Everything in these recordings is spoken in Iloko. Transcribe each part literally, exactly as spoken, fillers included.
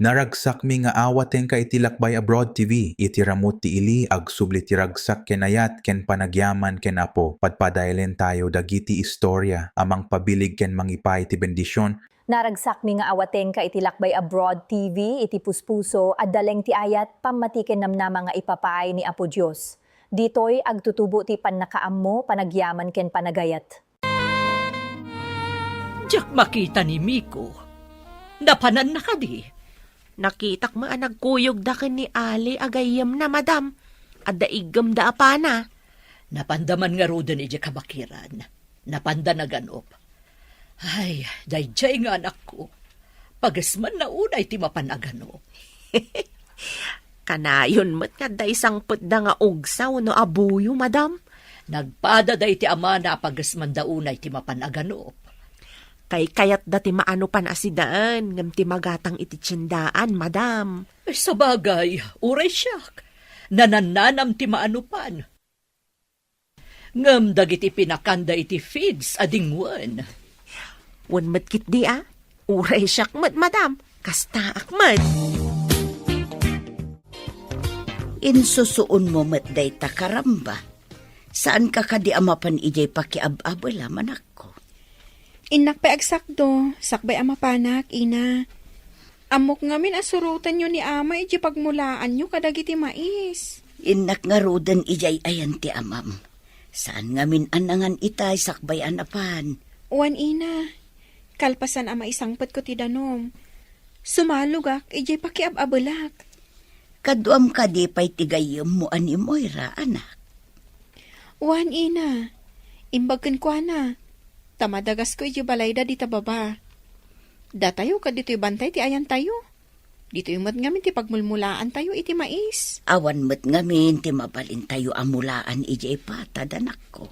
Naragsakmi nga awatenka iti Lakbay Abroad T V. Iti ramut ti ili, agsubli ti ragsak ken ayat ken panagyaman ken Apo. Padpadaelen tayo dagiti istorya a mangpabilig ken mangipaay ti bendision. Naragsakmi nga awatenka iti Lakbay Abroad T V, iti puspuso, adda laeng ti ayat, pammati ken namnama nga ipapaay ni Apo Dios. Ditoy, agtutubo ti pannakaammo, panagyaman ken panagayat. Diak makita ni Miko. Napananna kadi? Nakitak met a nagkuyogda ken ni Ali a gayyemna, madam. Adda iggemda a pana. Napanda man ngaruden idiay kabakiran. Napanda naganup. Ay, daydiay nga anakko. Pagesmanna unay ti mapan aganup. Kanayon met nga adda isangpetda nga ugsa wenno abuyo, madam. Nagpada daydi amana a pagesmanda unay ti mapan aganup. Kaykayatda ti maanupan a sidaen, ngem ti magatang iti tiendaan, madam. Sabagay, uray siak. Nanannanam ti maanupan. Ngem dagiti pinakanda iti feeds a dingwen. Wen met ketdi a, uray siak met, madam, kastaak met. Insusuonmo met dayta, karamba. Saanka kadi a mapan idiay pakiab-abel a, anakko? Innak pay agsakdo, sakbay a mapanak, ina. Ammok ngamin a surotenyo ni ama idiay pagmulaanyo kadagiti mais. Innak ngaruden idiay ayan ti amam. Saan ngamin a nangan itay sakbay a napan. Wen, ina, kalpasan a maisangpetko ti danum, sumalogak idiay pakiab-abelak. Kaduam kadi pay ti gayyemmo a ni Moira, anak? Wen, ina, imbag kenkuana, ta madagasko idiay balayda dita baba. Datayo ket ditoy bantay ti ayantayo. Ditoy met ngamin ti pagmulmulaantayo iti mais. Awan met ngamin ti mabalintayo a mulaan idiay patad, anakko.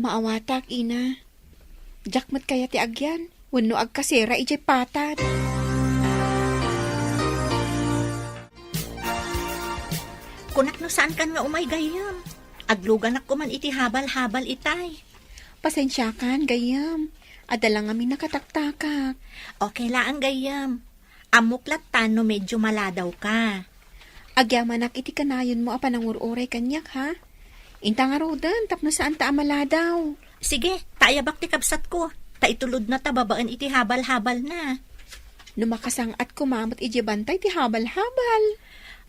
Maawatak, ina. Diak met kayat ti agyan wenno agkasera idiay patad. Kunak no saankan nga umay, gayyem. Agluganak koman iti habal-habal itay. Pasensiakan, gayyem. Adda la ngamin nakataktakak. Okay laeng, gayyem. Ammok latta no medyo maladawka. Agyamanak iti kanayonmo a panangur-uray kaniak, ha? Inta ngaruden tapno saanta a maladaw. Sige, ta ayabak ti kabsatko, ta itulodna ta babaen iti habal-habalna. No makasang-at koma met idiay bantay ti habal-habal.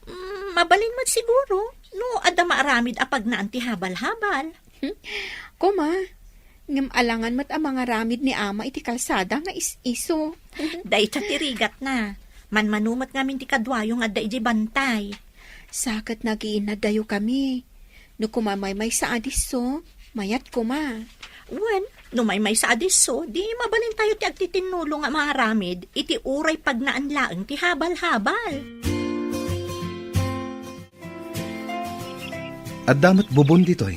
Mm, mabalin met siguro no adda maaramid a pagnaan ti habal-habal. Koma, ngem alangan met a mangaramid ni ama iti kalsada nga is-iso. Dayta ti rigatna. Manmano met ngamin ti kaduayo nga adda idiay bantay. Sa ket nagiinnaddayo kami. No koma maymaysa a disso, mayat koma. Wen, no maymaysa a disso, di mabalintayo ti agtitinnulo nga mangaramid iti uray pagnaan laeng ti habal-habal. Adda met bubon ditoy.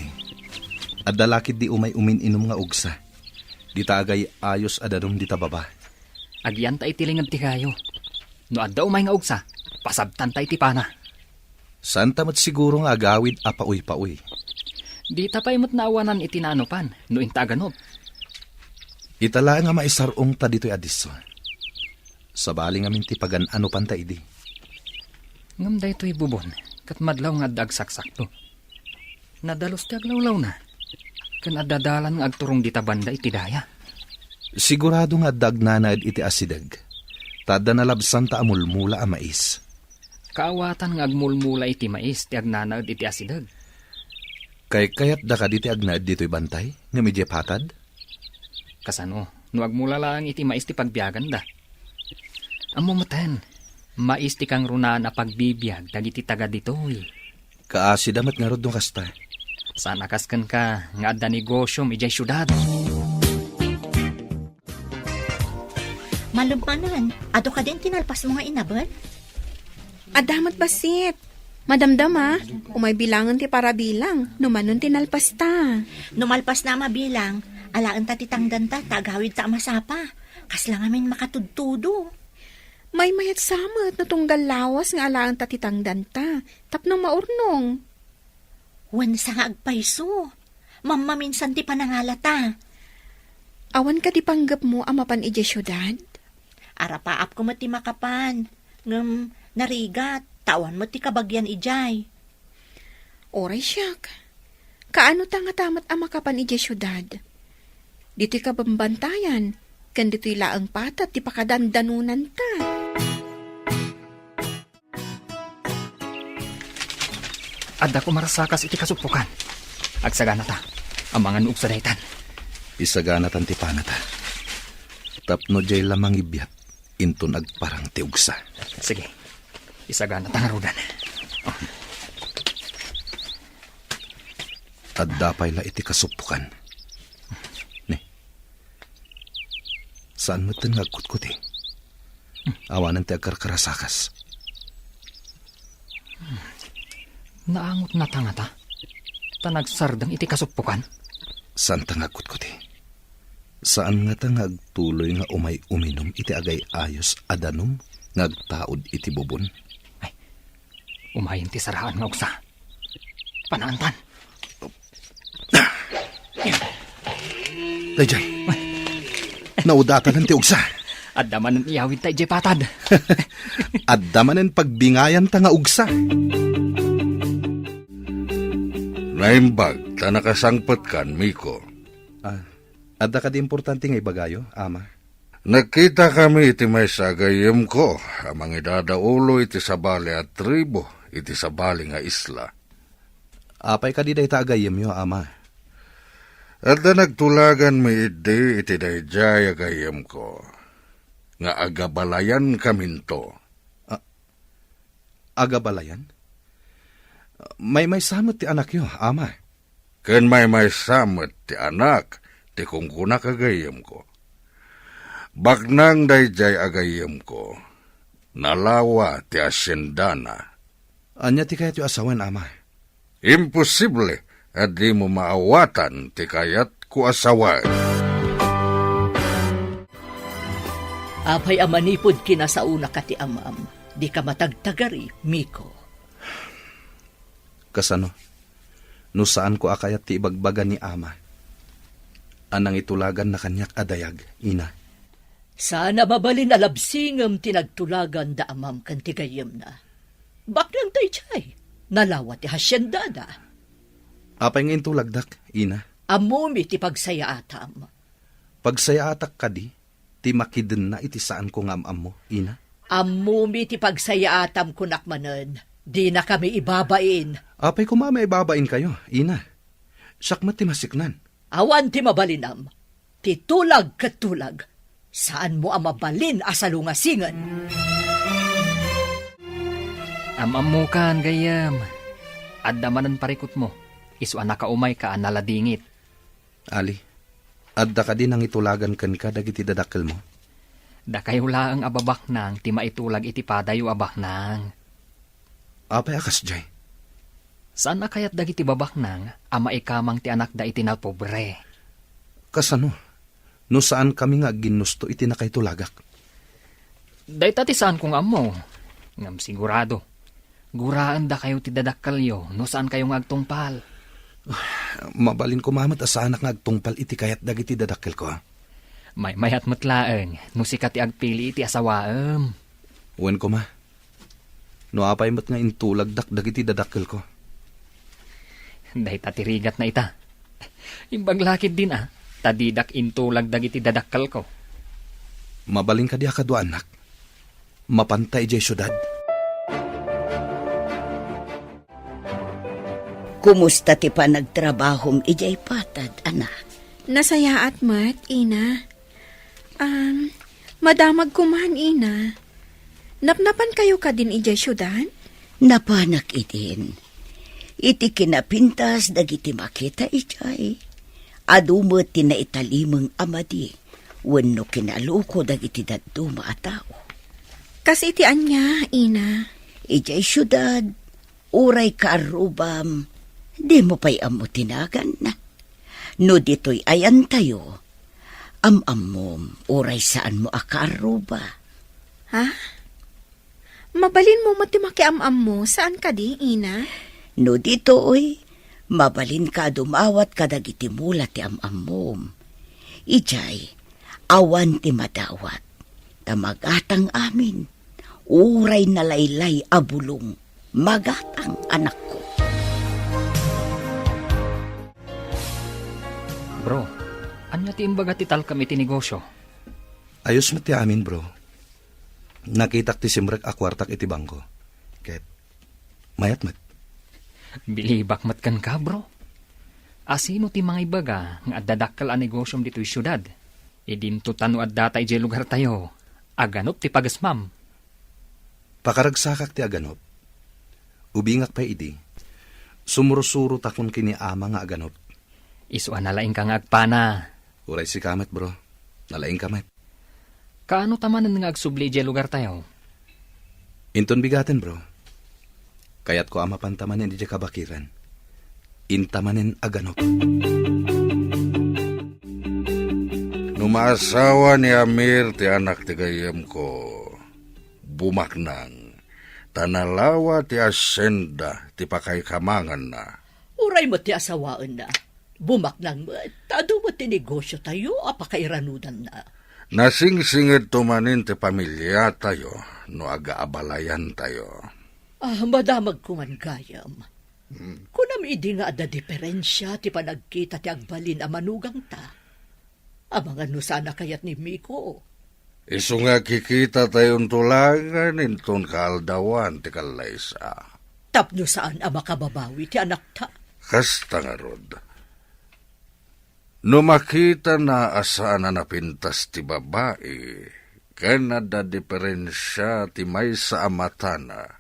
Adda la ketdi umay umin-inum nga ugsa. Dita agay-ayos a danum dita baba. Agyanta iti linged ti kayo. No adda umay nga ugsa, pasabtanta iti pana. Saanta met siguro nga agawid a pauypaoy. Dita pay met naawanan iti naanupan no inta aganup. Ita laeng a maisar-ongta ditoy a disso. Sabali ngamin ti pagan-anupanta idi. Ngem daytoy bubon, ket madlaw nga adda agsaksakto. Nadalus ti aglawlawna, ken adda dalan nga agturong dita banda iti daya. Sigurado nga adda agnanaed iti asideg, ta adda nalabsanta a mulmula a mais. Kaawatan nga agmulmula iti mais ti agnanaed iti asideg. Kaykayatda kadi ti agnaed ditoy bantay, ngem idiay patad? Kasano, no agmula laeng iti mais ti pagbiaganda? Ammo meten, mais ti kangrunaan a pagbibiag dagiti taga ditoy. Kaasida met ngarud no kasta. Saan a kas kenka nga adda negosiom idiay siudad. Malem manen, adu kadin ti nalpasmo nga inabel? Adda met bassit. Madamdama, umay bilangen ti parabilang, no manon ti nalpasta. No malpasna a mabilang, alaenta ti tangdanta, ta agawidta a masapa. Kasla ngamin makatudtudo. Maymayat sa met no tunggal lawas nga alaenta ti tangdanta, tapno maurnong. Wen sa nga agpayso. Mammaminsan ti panangalata. Awan kadi panggepmo a mapan idiay siudad? Arapaapko met ti makapan, ngem narigat, ta awan met ti kabagian idiay. Uray siak, kaano ta ngata met a makapan idiay siudad? Ditoy kabambantayan, ken ditoy laeng patad ti pakadandanonanta. Adda koma rasakas iti kasuppokan. Agsaganata. Amangan no ugsa daytan. Isaganatan ti panata. Tapno diay la mangibiat, inton agparang ti ugsa. Sige. Isaganata ngaruden. Adda pay la iti kasuppokan. Ni. Saan metten nga agkutkuti? Awanen ti agkarkarasakas. Naangotnata ngata? Ta nagsardeng iti kasuppokan? Saanta nga agkutkuti? Saan ngata nga agtuloy nga umay uminum iti agay-ayos a danum nga agtaud iti bubon? Ay, umayen ti saraan nga ugsa. Panaantan. Daydiay. Naudatanan ti ugsa. Adda manen iyawidta idiay patad. Adda manen pagbingayanta nga ugsa. Naimbag ta nakasangpetkan, Miko. Ah, adda kadi importante nga ibagayo, Ama? Nagkitakami iti maysa a gayyemko a mangidadaulo iti sabali a tribu iti sabali nga isla. Apay kadi dayta a gayyemyo, Ama? Adda nagtulaganmi idi iti daydiay a gayyemko nga agabalayankaminto. A-, agabalayan? Maymaysa met ti anakyo, Ama. Ken maymaysa met ti anak ti kunkunak a gayyemko. Baknang daydiay a gayyemko, nalawa ti haciendana. Ania ti kayatyo a sawen, Ama? Imposible a dimo maawatan ti kayatko a sawen. Apay a manipud kinasaonaka ti amam, dika matagtagari, Miko? Kasano? No saanko a kayat ti ibagbaga ni Ama a nangitulaganna kaniak a dayag, Ina? Saan a mabalin a labsingem ti nagtulagan da amam ken ti gayyemna. Baknang daydiay, nalawa ti haciendada. Apay nga intulagdak, Ina? Ammomi ti pagsayaatam. Pagsayaatak kadi ti makidenna iti saanko nga am-ammo, Ina? Ammomi ti pagsayaatam, kunak manen, dinakami ibabain. Apay koma a maibabainkayo, Ina? Siak met ti masiknan. Awan ti mabalinam. Ti tulag ket tulag. Saanmo a mabalin a salungasingen. Am-ammokan, gayyem. Adda manen parikutmo. Isu a nakaumayka a naladingit. Ali, adda kadi nangitulagan kenka dagiti dadakkelmo? Dakayo laeng a babaknang ti maitulag iti padayo a baknang. Apay a kasdiay? Saan a kayat dagiti babaknang a maikamang ti anakda iti napobre. Kasano? No saankami nga agginnusto iti nakaitulagak? Dayta ti saanko nga ammo. Ngem sigurado, guraendakayo ti dadakkelyo no saankayo nga agtungpal. Mabalin koma met a saanak nga agtungpal iti kayat dagiti dadakkelko. Maymayat met laeng no sika ti agpili iti asawaem. Wen koma. No apay met nga intulagdak dagiti dadakkelko? Dayta ti rigatna ita. Imbag la ketdin a, ta didak intulag dagiti dadakkelko. Mabalin kadi a kaduaannak? Mapanta idiay siudad? Kumusta ti panagtrabahom idiay patad, anak? Nasayaat met, ina. Um, madamag koman, ina. Napnapankayo kadin idiay siudad? Napanak idin. Iti kinapintas dagiti makita idiay, adu met ti naitalimeng a madi wenno kinaluko dagiti dadduma a tao. Kas iti ania, ina? Idiay siudad, uray kaarrubam, dimo pay ammo ti naganna. No ditoy ayantayo, am-ammom, uray saanmo a kaarruba. Ha? Mabalinmo met ti makiam-ammo, saan kadi, ina? No ditoy, mabalinka a dumawat kadagiti mula ti am-ammom. Idiay, awan ti madawat. Ta magatang amin, uray nalaylay a bulong, magatang, anakko. Bro, ania ti imbaga ti talkam iti negosyo? Ayos met ti amin, bro. Nakitak ti simrek a kuartak iti bangko. Ket mayat met. Bilibak met kenka, bro. Asino ti mangaibaga nga adda dakkel a negosyom ditoy siudad? Idinto ta no adda ta idiay lugartayo, aganop ti pagesmam. Pakaragsakak ti aganop. Ubingak pay idi, sumursurotakon ken ni ama nga aganop. Isu a nalaingka nga agpana. Uray sika met, bro. Nalaingka met. Kaano ta manen nga agsubli idiay lugartayo? Inton bigaten, bro. Kayatko a mapanta manen idiay kabakiran. Inta manen aganop. No maasawa ni Amir ti anak ti gayyemko, bumaknang, ta nalawa ti asienda ti pakaikamanganna. Uray met ti asawaenna, bumaknang met, ta adu met ti negosyotayo a pakairanudanna. Nasingsingedto manen ti pamiliatayo no agaabalayantayo. Ah, madamagko ngan gayam. Hmm. Kunam idi nga adda diferensia ti panagkita ti agbalin a manugangta. Amangan no saan a kayat ni Miko. Isu nga kikitatayon tulangen inton kaaldawan ti kallaysa. Tapno saan a makababawi ti anakta. Kasta ngarud. No makitana a saan a napintas ti babai, ken adda diferensia ti maysa a matana,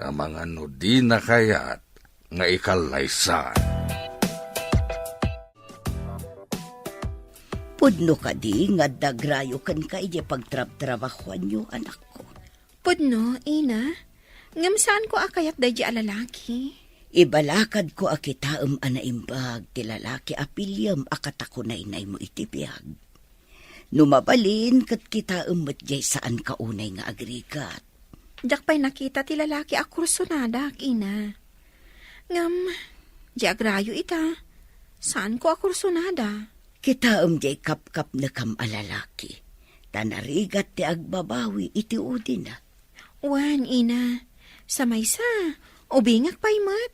amangan no dina kayat nga ikallaysa. Pudno kadi nga adda agrayo kenka idiay pagtrabtrabahoanyo, anakko? Pudno, ina. Ngem saanko a kayat daydi a lalaki. Ibalakadko a kitaem a naimbag ti lalaki a piliem a katakunaynaymo iti biag. No mabalin, ket kitaem met diay saanka unay nga agrigat. Diak pay nakita ti lalaki a kursonadak, ina. Ngem, di agrayo ita, saanko a kursonada. Kitaem diay kapkapnekam a lalaki, ta narigat ti agbabawi iti udina. Wen, ina, sa maysa, ubingak pay met.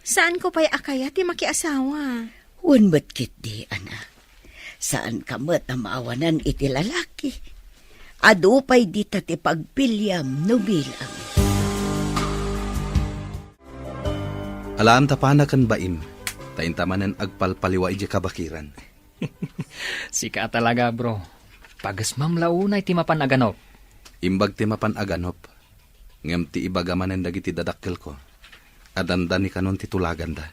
Saanko pay a kayat ti makiasawa. Wen met ketdi, anak. Saanka met a maawanan iti lalaki. Adu pay dita ti pagpiliam no bilang. Alaem ta pana ken baim, ta inta manen agpalpaliwa idiay kabakiran. Sika a talaga, bro. Pagesmam la unay ti mapan aganop. Imbag ti mapan aganop, ngem ti ibaga manen dagiti dadakkelko a dandani kanon ti tulaganda.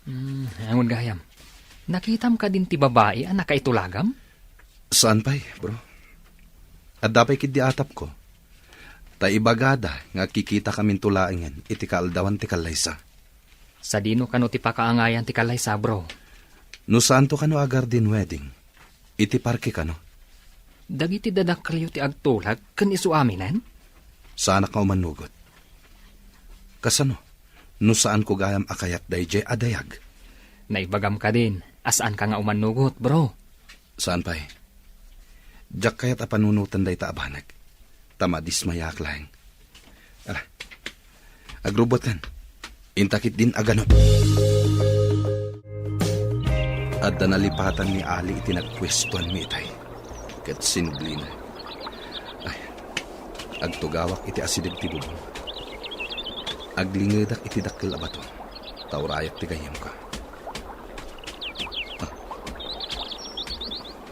Hmm, angon gayam. Nakitam kadin ti babai a nakaitulagam? Saan pay, bro. Adda pay ketdi atapko. Ta ibagada nga agkikitakaminto laengen iti kaaldawan ti kallaysa. Sadino kano ti pakaangayan ti kallaysa, bro? No saanto kano a garden wedding, iti parke kano. Dagiti dadakkelyo ti agtulag ken isu aminen? Saanak nga umannugot. Kasano no saanko gayam a kayat daydiay a dayag? Naibagam kadin a saanka nga umannugot, bro. Saan pay. Diak kayat a panunoten dayta a banag, ta madismayaak laeng. Ala, agrubbuatkan. Inta ketdin aganop. Adda nalipatan ni Ali iti nagpuestuanmi itay, ket sinublina. Ay, agtugawak iti asideg ti bubong. Aglingedak iti dakkel a bato, ta urayak ti gayyemko. Ah.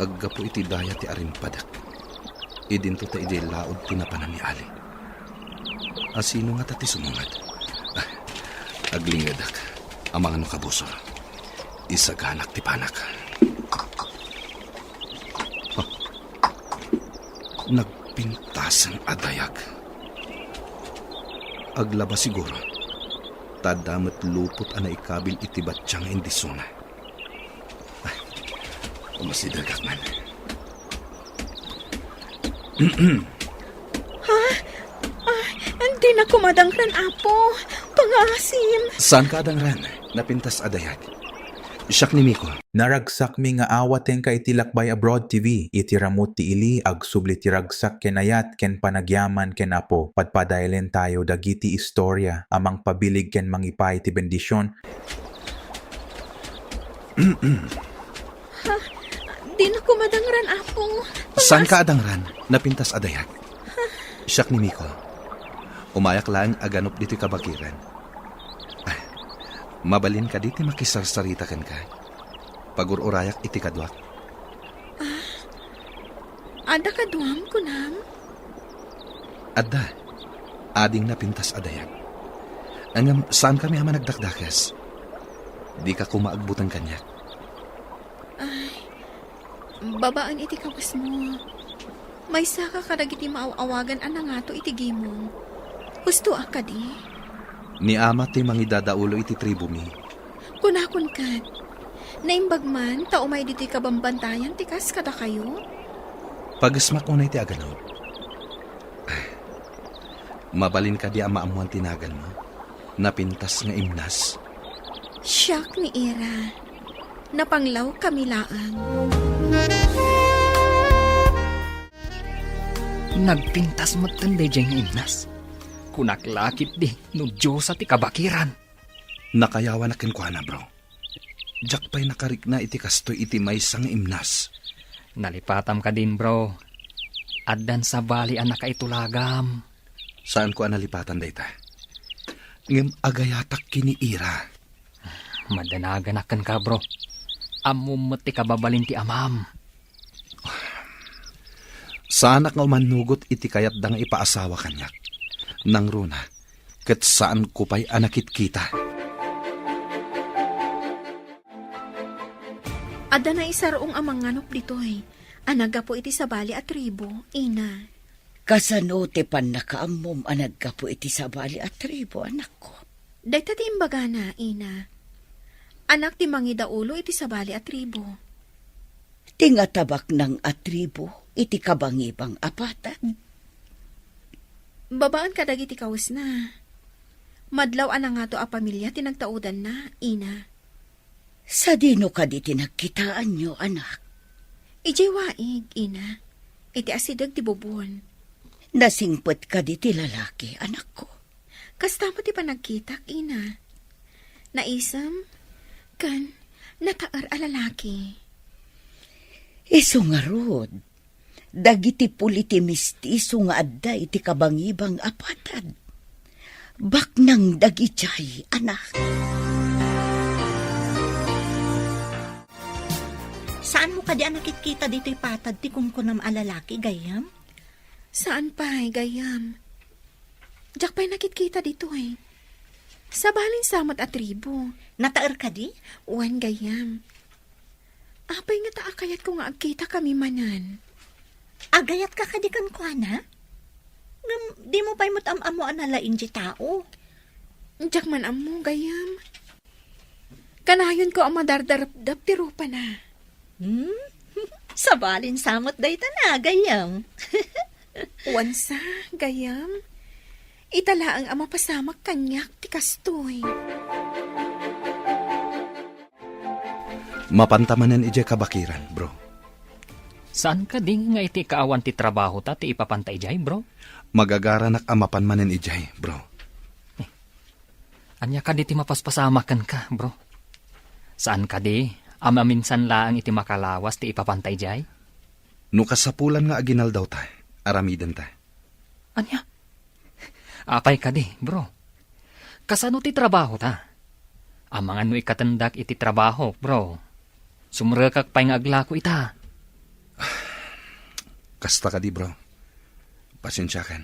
Aggapu iti daya ti arimpadek. Idinto ta idiay laud ti napanan ni Ali. Asino ngata ti sumungad? Ah, aglingedak. Amangan no kabusor. Isaganak ti panak. Ah. Nagpintasen a dayag. Aglaba siguro. Ta adda met lupot a naikabil iti batya nga indisona. Ay, umasidegak man. Ha? Ah, dinak madangren, Apo. Pangaasim. Saanka a dangren? Napintas a dayag. Siak ni Miko. Naragsakmi nga awatenka iti Lakbay Abroad T V. Iti ramut ti ili, agsubli ti ragsak ken ayat ken panagyaman ken Apo. Padpadaylen tayo dagiti istorya a mangpabilig ken mangipaay ti bendision. Ha? Dinako madangran, Apo. Saanka a dangran? Napintas a dayag. Siak ni Miko. Umayak laeng a ganup ditoy kabakiran. Ah, mabalin kadi ti makisarsarita kenka? Pagur-urayak iti kaduak. Adda kaduam, kunam? Adda. Ading napintas a dayag. Ngem saankami a managdakdakes. Dika koma agbuteng kaniak. Babaen iti kawesmo, maysaka kadagiti maaw-awagan a nangato iti gimong. Husto a kadi? Ni ama ti mangidadaulo iti tribomi. Kunakon ket, naimbag man ta umay ditoy kabambantayan ti kas kadakayo? Pagesmak unay ti aganup. Ah, mabalin kadi a maammuan ti naganmo? Napintas nga imnas. Siak ni Ira. Napanglawkami laeng. Nagpintas metten daydiay nga imnas. Kunak la ketdi no Diosa ti kabakiran. Nakayawanak kenkuana, bro. Diak pay nakarikna iti kastoy iti maysa nga imnas. Nalipatam kadin, bro. Addan sabali a nakaitulagam. Saanko a nalipatan dayta. Ngem agayatak ken ni Ira. Madanaganak kenka, bro. Ammom met ti kababalin ti amam. Saanak nga umannugot iti kayatda nga ipaasawa kaniak. Nangruna, ket saanko pay a nakitkita. Adda naisar-ong a manganup ditoy a naggapu iti sabali a tribu, Ina. Kasano ti pannakaammom a naggapu iti sabali a tribu, anakko? Dayta ti imbagana, Ina. Anak ti mangidaulo iti sabali a tribu. Ti ngatabaknang a tribu iti kabangibang a patad. Babaen kadagiti kawesna. Madlaw a nangato a pamilia ti nagtaudanna, Ina. Sadino kadi ti nagkitaanyo, anak? Idiay waig, Ina. Iti asideg ti bubon. Nasingpet kadi ti lalaki, anakko? Kasta met ti panagkitak, Ina. Naisem, ken nataer a lalaki. Isu ngarud, dagiti puli ti mistiso nga adda iti kabangibang a patad. Baknang dagidiay, anak. Saanmo kadi a nakitkita ditoy patad ti kunkunam a lalaki, gayyem? Saan pay, gayyem. Diak pay nakitkita ditoy. Sabalin sa met a tribu. Nataer kadi? Wen, gayyem. Apay ngata a kayatko nga agkitakami manen? Agayatka kadi kenkuana? Ngem dimo pay met am-ammo a nalaing ti tao? Diak man ammo, gayyem. Kanayonko a madardarepdep ti rupana. Hmm? Sabalin sa met dayta na, gayyem. Wen sa, gayyem. Ita laeng a mapasamak kaniak ti kastoy. Mapanta manen idiay kabakiran, bro. Saan kadi nga iti kaawan ti trabahota ti ipapanta idiay, bro? Magagaranak a mapan manen idiay, bro. Ania kadi ti mapaspasamak kenka, bro? Saan kadi a maminsan laeng iti makalawas ti ipapanta idiay? No kasapulan nga aginaldawta, aramidenta. Ania? Apay kadi, bro? Kasano ti trabahota? Amangan no ikkatendak iti trabahok, bro. Sumrekak pay nga aglako ita. Kasta kadi, bro. Pasensiakan.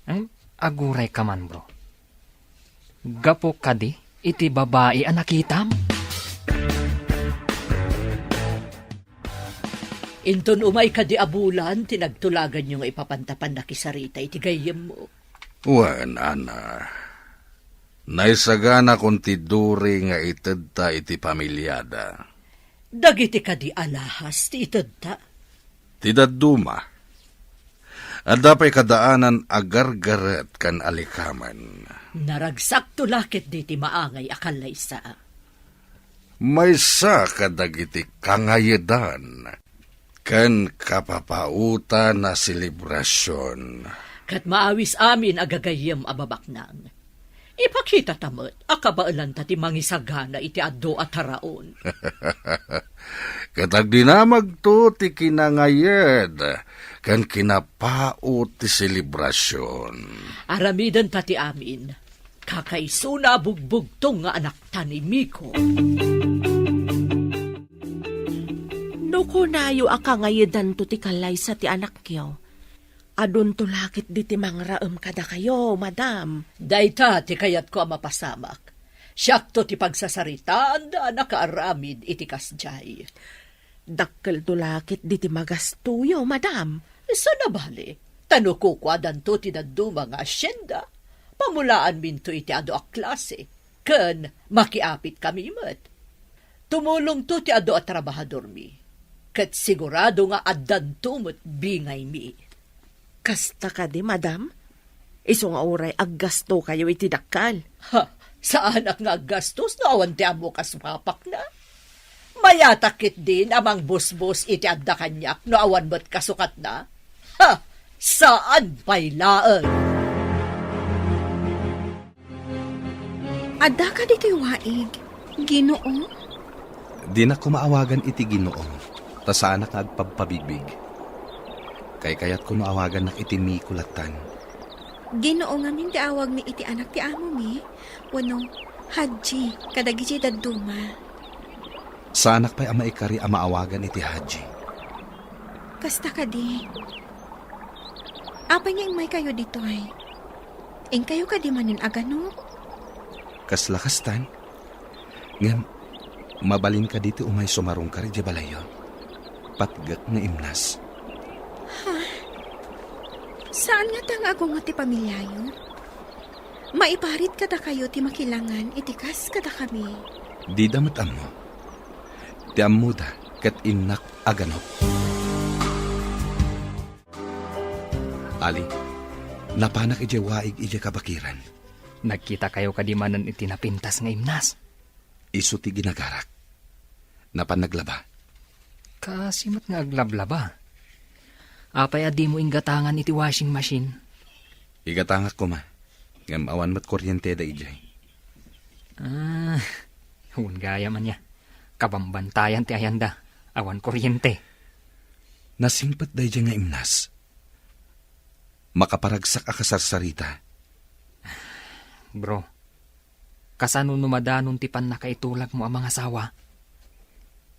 Ang aguray ka man, bro. Gapu kadi iti babai a nakitam? Inton umay kadi a bulan ti nagtulaganyo nga ipapanta pannakisarita iti gayyemmo? Wen, Ana, naisaganakon ti duri nga itedta iti pamiliada. Dagiti kadi alahas ti itedta? Ti dadduma. Adda pay kadaanan a gargaret ken alikamen. Naragsakto la ketdi ti maangay a kallaysa. Maysa kadagiti kangayedan ken kapapaotan a selebrasion. Ket maawis amin a gagayyem a babaknang. Ipakitata met a kabaelanta ti mangisagana iti adu a taraon. Ket agdinamagto ti kinangayed ken kinapaot ti selebrasion. Aramidenta ti amin. Kakaisuna a bugbugtong nga anakta ni Miko. No kunayo a kangayedanto ti kallaysa ti anakyo, adunto la ketdi ti mangraem kadakayo, madam. Dayta ti kayatko a mapasamak. Siakto ti pagsasaritaanda a nakaaramid iti kasdiay. Dakkelto la ketdi ti magastoyo, madam. Isu a bale, ta no kukuadanto ti dadduma nga asienda, pamulaanminto iti adu a klase, ken makiapitkami met. Tumulongto ti adu a trabahadormi, ket sigurado nga addanto met bingaymi. Kasta kadi, madam? Isu nga uray aggastokayo iti dakkel. Ha, saanak nga aggastos no awan ti ammok a sumapakna. Mayatak ketdin a mangbusbos iti adda kaniak no awan met kasukatna. Ha, saan pay laeng. Adda kadi toy waig, Ginoo? Dinak koma awagan iti Ginoo, ta saanak nga agpabpabigbig. Kaykayatko no awagannak iti Miko lattan. Ginoo ngamin ti awagmi iti anak ti amomi, wenno Hadji kadagiti dadduma? Saanak pay a maikari a maawagan iti Hadji. Kasta kadi. Apay nga immaykayo ditoy? Inkayo kadi manen a ganop? Kasla kastan. Ngem, mabalin kadi ti umay sumarungkar idiay balayyo? Patgek nga imnas. Ha? Saan ngata nga agungot ti pamiliayo? Maiparit kadakayo ti makilangan iti kas kadakami. Dida met ammo. Ti ammoda ket innak a ganop. Ali, napanak idiay waig idiay kabakiran. Nagkitakayo kadi manen iti napintas nga imnas? Isu ti ginagarak. Napan naglaba. Kaasi met nga aglablaba. Apay a dimo inggatangan iti washing machine? Igatangak koma, ngem awan met kuryenteda idiay. Ah, wen gayam ania. Kabambantayan ti ayanda. Awan kuryente. Nasingpet daydiay nga imnas. Makaparagsak a kasarsarita. Bro, kasano no madanon ti pannakaitulagmo a mangasawa?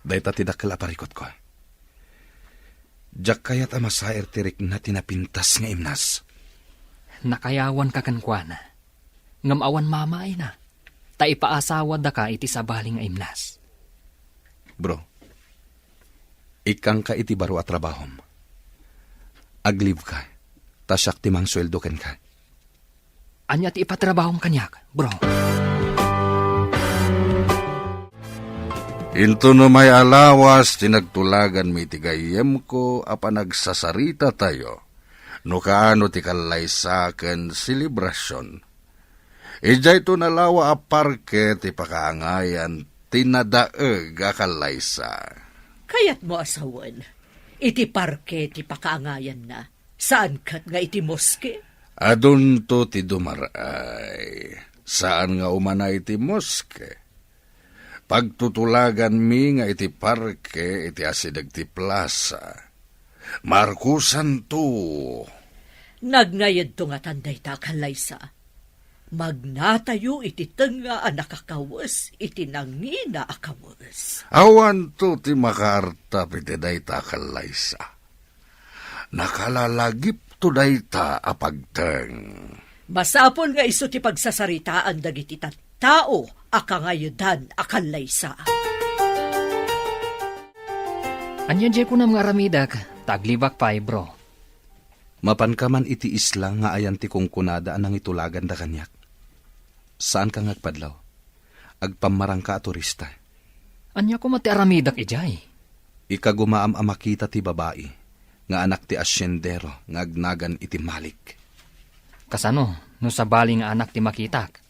Dayta ti dakkel a parikutko. Diak kayat a masair ti rikna ti napintas nga imnas. Nakayawanka kenkuana, ngem awan mamaayna, ta ipaasawadaka iti sabali nga imnas. Bro, ikkangka iti baro a trabahom. Aglibka, ta siak ti mangsueldo kenka. Ania ti ipatrabahom kaniak, bro? Intono may alawas ti nagtulaganmi iti gayyemko a panagsasaritatayo no kaano ti kallaysa ken selebrasion. Idiayto nalawa a parke ti pakaangayan ti nadaeg a kallaysa. Kayatmo a sawen, iti parke ti pakaangayanna, saan ket nga iti moske? Adunto ti dumar-ay. Saan nga umana iti moske. Pagtutulaganmi nga iti parke iti asideg ti plasa. Markusanto. Nagngaydto ngatan dayta a kallaysa. Magnatayo iti tengnga a nakakawes iti nangina a kawes. Awanto ti makaartap iti dayta a kallaysa. Nakalalagipto dayta a pagteng. Masapul nga isu ti pagsasaritaan dagiti tattao a kangayedan a kallaysa. Ania diay kunam nga aramidek, ta aglibak pay, bro? Mapanka man iti isla nga ayan ti kunkunada a nangitulaganda kaniak? Saanka nga agpadlaw. Agpammarangka a turista. Ania koma ti aramidek idiay? Ikagumaam a makita ti babai nga anak ti asiendero nga agnagan iti Malik. Kasano no sabali nga anak ti makitak?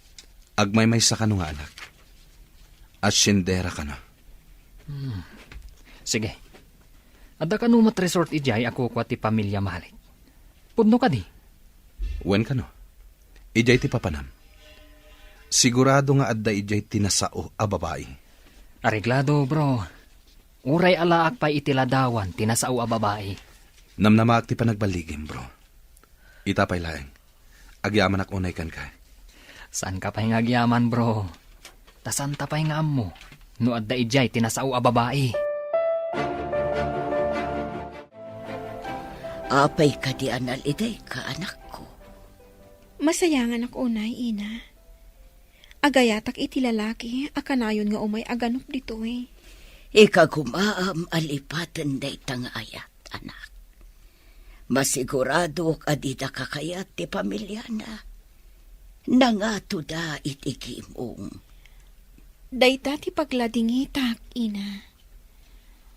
Agmaymaysa kano nga anak. Haciendera kano. Hmm. Sige. Adda kano met resort idiay a kukua ti pamilia Malik? Pudno kadi? Wen kano. Idiay ti papanam. Sigurado nga adda idiay ti nasao a babai. Areglado, bro. Uray alaak pay iti ladawan ti nasao a babai. Namnamaak ti panagballigim, bro. Ita pay laeng. Agyamanak unay kenka. Saanka pay nga agyaman, bro. Ta saanta pay nga ammo no adda idiay ti nasao a babai. Apay kadi a nalidayka, anakko? Masayanganak unay, ina. Agayatak iti lalaki a kanayon nga umay a ganup ditoy. Ikagumaam a lipaten dayta nga ayat, anak. Masiguradok a dida kakayat ti pamiliana. Nangatoda iti gimong. Dayta ti pagladingitak, ina.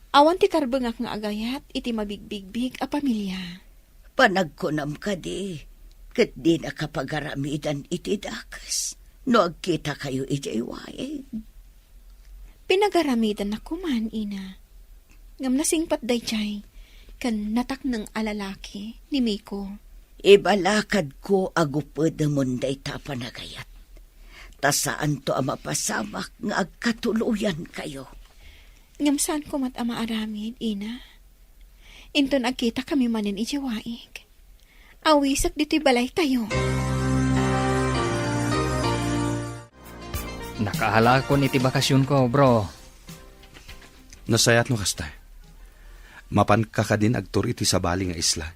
Awan ti karbengak nga agayat iti mabigbigbig a pamilia. Panagkunam kadi, ket dinaka pagaramidan iti dakes no agkitakayo idiay waig? Pinagaramidannak koman, ina. Ngem nasingpet daydiay ken natakneng a lalaki ni Miko. Ibalakadko a gupedemon dayta a panagayat. Ta saanto a mapasamak nga agkatuloyankayo. Ngem saanko met a maaramid, ina. Inton agkitakami manen idiay waig, awisek ditoy balaytayo. Nakaalakon iti bakasionko, bro. Nasayaat no kasta. Mapanka kadin agtur iti sabali nga isla?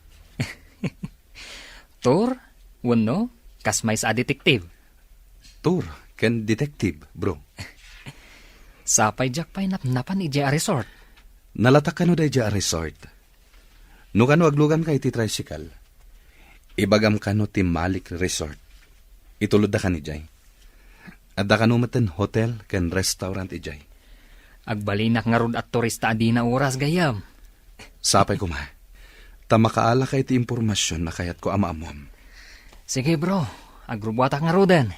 Tour? Wenno, kas maysa a detective? Tour ken detective, bro. Sapay diak pay napnapan idiay a resort. Nalatak kano daydiay a resort? No kano agluganka iti tricycle, ibagam kano ti Malik Resort. Itulodda kan idiay. Adda kano metten hotel ken restaurant idiay. Agbalinak ngarud a turista a dina oras, gayyem. Sapay koma. Ta makaalaka iti impormasion a kayatko a maammom. Sige, bro. Agrubuatak ngaruden.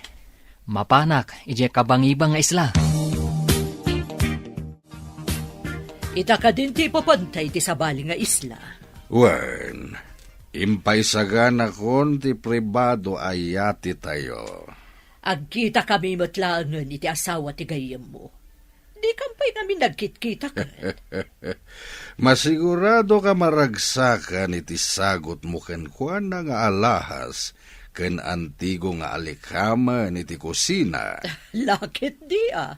Mapanak idiay kabangibang nga isla. Ita kadin ti ipupudta iti sabali nga isla. Wen, impaisaganakon ti pribado a yatitayo. Agkitakami met laengen iti asawa ti gayyemmo. Dikam pay ngamin nagkitkita ket. Masigurado ka maragsakan iti sagutmo kenkuana nga alahas ken antigo nga alikamen iti kusina. Laketdi a.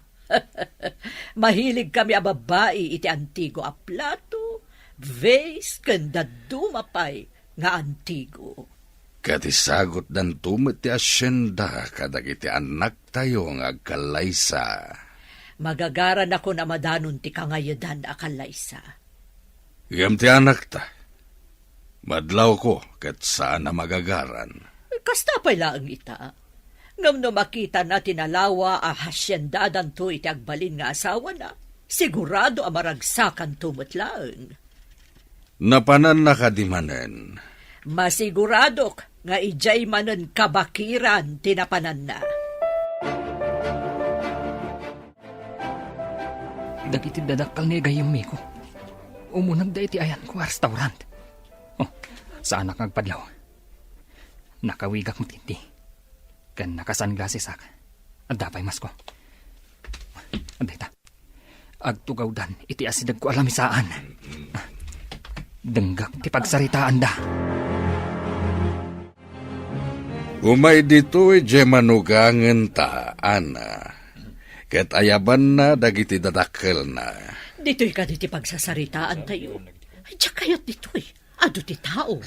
Mahilig kami a babbai iti antigo a plato, vase, ken dadduma pay nga antigo. Ket isagutdanto met ti asienda kadagiti annaktayo nga agkallaysa. Magagaranakon a madanon ti kangayedan a kallaysa. Ngem ti anakta, madlawko ket saan a magagaran. Kasta pay laeng ita. Ngem no makitana ti nalawa a hasiendadanto iti agbalin nga asawana, sigurado a maragsakanto met laeng. Napananna kadi manen? Masiguradok nga idiay manen kabakiran ti napananna. Dagiti dadakkel ni gayyem Miko, umunegda iti ayanko a restaurant. Oh, saanak nga agpadlaw. Nakawigak met iti. Ken naka-sunglassesak. Adda pay masko. Adda ita. Agtugawdan iti asidegko a lamisaan. Denggak ti pagsaritaanda. Umay ditoy diay manugangenta, Ana. Ket ayabanna dagiti dadakkelna. Ditoy kadi ti pagsasaritaantayo? Diak kayat ditoy. Adu ti tao.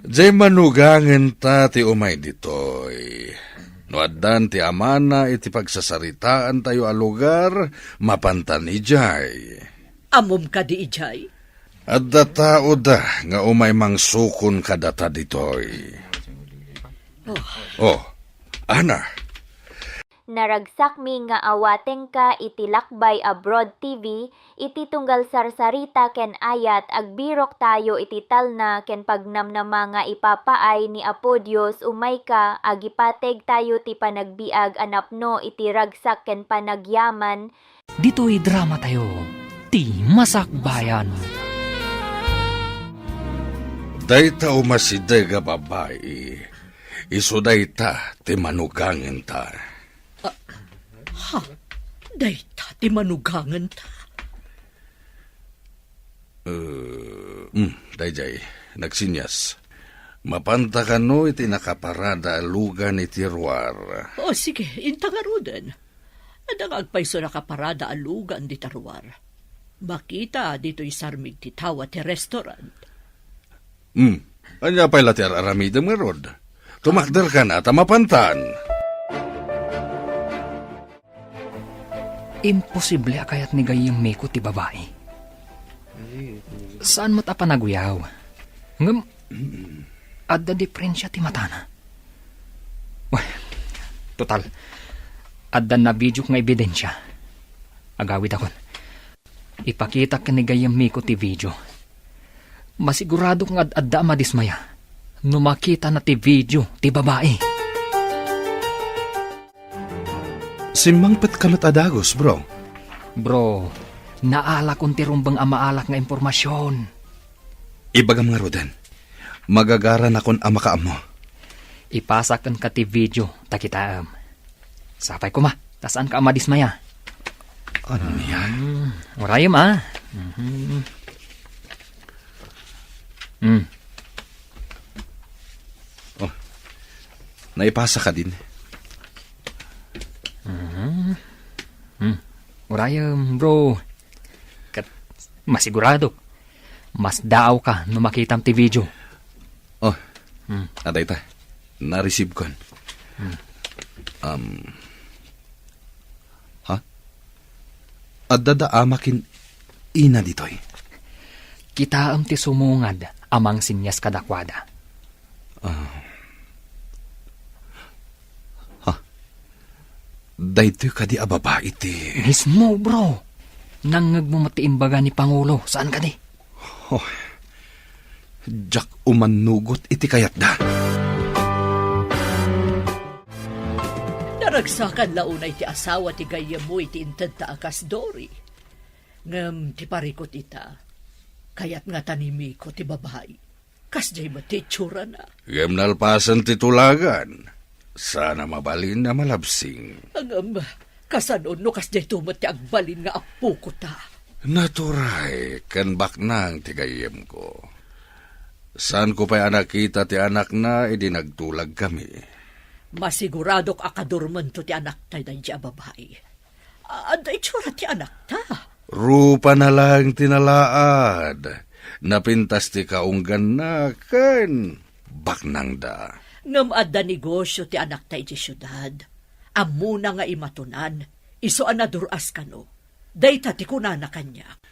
Diay manugangenta ti umay ditoy. No addan ti amana iti pagsasaritaantayo a lugar, mapantan idiay. Ammom kadi idiay? Adda taoda nga umay mangsukon kadata ditoy. Oh. Oh, Ana. Naragsakmi nga awatengka iti Lakbay Abroad T V, iti tunggal sarsarita ken ayat, agbiroktayo iti talna ken pagnamnama nga ipapaay ni Apo Dios umayka, agipategtayo ti panagbiag a napno iti ragsak ken panagyaman. Ditoy dramatayo, ti Masakbayan. Dayta umasideg a babai, isu dayta ti manugangenta. Ah, ha? Dayta ti manugangenta? Eh, mm, dayjay, nagsinyas. Mapanta kano iti nakaparada a lugan iti ruar? O, sige, inta ngaruden. Adda nga agpayso nakaparada a lugan dita ruar. Makita ditoy sarmig ti tawa ti restaurant. Hmm. Ania pay la ti ar-aramidem ngarud? Tumakderkan a ta mapantan. Imposible a kayat ni Gayyem Miko ti babai. Saan met a panaguyaw. Ngem, adda diferensia ti matana. Wen, total, adda nabidiok nga ebidensia. Agawidakon. Ipakitak ken ni Gayyem Miko ti video. Masiguradok nga ad-adda a madismaya no makitana ti video ti babai. Simmangpetka met a dagus, bro. Bro, naalakon ti rumbeng a maalak nga impormasion. Ibagam ngaruden, magagaranakon a makaammo. Ipasak kenka ti video ta kitaem. Sapay koma, ta saanka a madismaya. Ania? Hmm, urayem, ah. Mhm. Hmm. Oh, naipasa kadin. Mhm. Hmm. Urayem, bro. Ket masiguradok, masdaawka no makitam ti video. Oh, hmm, adayta. Nareceive kon. Hmm. Um, ha? Adda da ama ken ina ditoy? Kitaem ti sumungad a mangsinyas kadakuada. Ah. Ha? Daytoy kadi a babai ti... Mismo, bro. Nangngegmo met ti imbaga ni Pangulo, saan kadi? Oh, diak umannugot iti kayatda. Naragsakan la unay ti asawa ti gayyemmo iti intedta a kas Dory. Ngem ti parikut ita, kayat ngata ni Miko ti babai. Kasdiay met ti itsurana. Ngem nalpasen ti tulagan, saan a mabalin a malabsing. Ngem, kasano no kasdiayto met ti agbalin nga apokota? Naturay ken baknang ti gayyemko. Saanko pay a nakita ti anakna idi nagtulagkami. Masiguradok a kadurmento ti anakta daydi a babai. Adda itsura ti anakta. Rupana laeng ti nalaad. Napintas ti kaungganna ken baknangda. Ngem adda negosio ti anakta idiay siudad. Ammona nga imatonan, isu a nadur-as kano. Dayta ti kunana kaniak.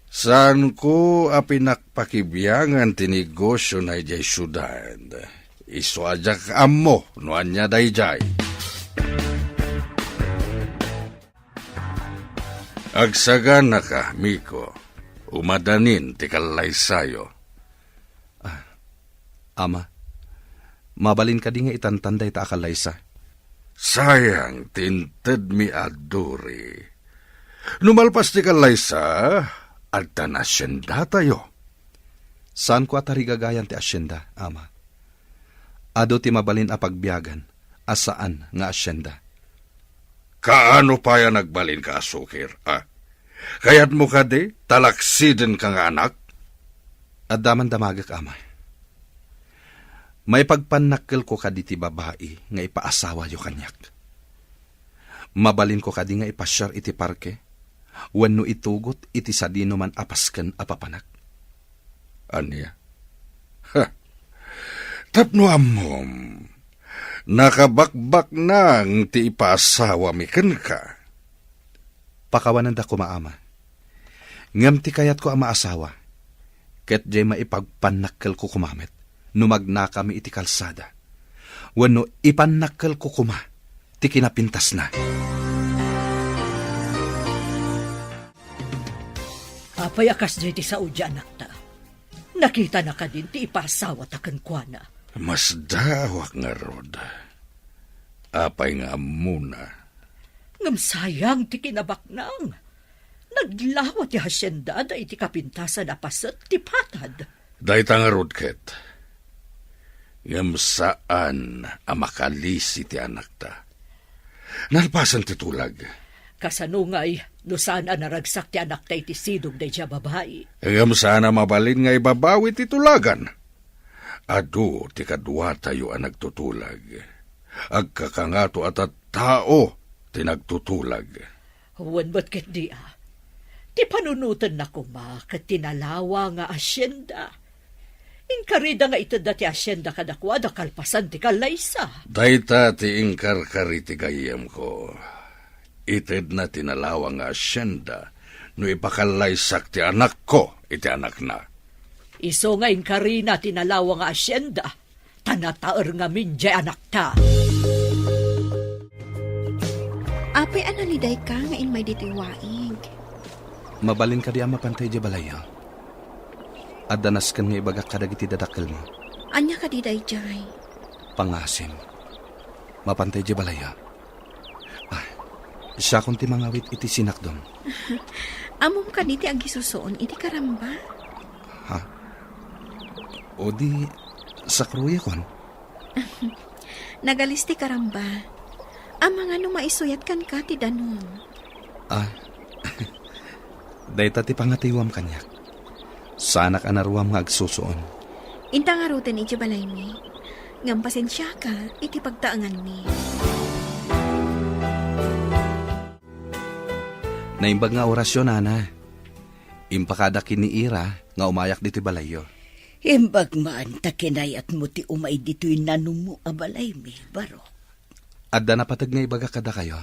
Saanko a pinakpakibiangan ti negosiona idiay siudad. Isu a diak ammo no ania daydiay. Agsaganaka, Miko. Umadanin ti kallaysayo. Ah, Ama, mabalin kadi nga itantan dayta a kallaysa? Sayang ti intedmi a Dory. No malpas ti kallaysa, adda nasyendatayo. Saanko a tarigagayan ti asyenda, Ama. Adu ti mabalin a pagbiagan a saan nga asyenda. Kaano pay a nagbalinka a sukir, a? Kayatmo kadi talaksidenka nga anak? Adda man damagek, Ama. Maipagpannakkelko kadi ti babai nga ipaasawayo kaniak. Mabalinko kadi nga ipasiar iti parke wenno itugot iti sadinoman a pasken a papanak? Ania? Ha! Tapno ammom, nakabakbaknang ti ipaasawami kenka. Pakawanenda koma, Ama. Ngem ti kayatko a maasawa, ket diay maipagpannakkelko koma met no magnakami iti kalsada, wenno ipannakkelko koma ti kinapintasna. Apay a kasdiay ti sao ti anakta? Nakitana kadin ti ipaasawata kenkuana? Masdaawak ngarud. Apay nga ammona? Ngem sayang ti kinabaknang. Naglawa ti hasiendada iti kapintasan a paset ti patad. Dayta ngarud ket. Ngem saan a makalisi ti anakta. Nalpasen ti tulag. Kasano ngay no saan a naragsak ti anakta iti sidog daydiay a babai? Ngem saan a mabalin nga ibabawi ti tulagan. Adu ti kaduatayo a nagtutulag. Agkakangato a tattao ti nagtutulag. Wen met ketdi a, ti panunotenna koma ket ti nalawa nga asienda. Inkarida nga itedda ti asienda kadakuada kalpasan ti kallaysa. Dayta ti inkarkari ti gayyemko. Itedna ti nalawa nga asienda no ipakallaysak ti anakko iti anakna. Isu nga inkarina ti nalawa nga asienda, ta nataer ngamin diay anakta. Apay a nalidayka nga immay ditoy waig? Mabalin kadi a mapantay idiay balayyo? Adda nasken nga ibagak kadagiti dadakkelmo. Ania kadi daydiay? Pangasim. Mapantay idiay balayyo. Ah, siakon ti mangawit iti sinakdom. Ammom kadi ti agisusuon iti karamba? Ha? O di, sakruyakon? Nagalis ti karamba. Amangan no maisuyat kenka ti danum. Ah, dayta ti pangatiwam kaniak. Saanak a naruam nga agsusuon. Inta ngaruden idiay balaymi. Ngem pasensiaka iti pagtaenganmi. Naimbag nga orasyo, Nana. Impakadak ken ni Ira nga umayak ditoy balayyo. Imbag man ta kinayatmo ti umay ditoy nanummo a balaymi, Barok. Adda napateg nga ibagak kadakayo.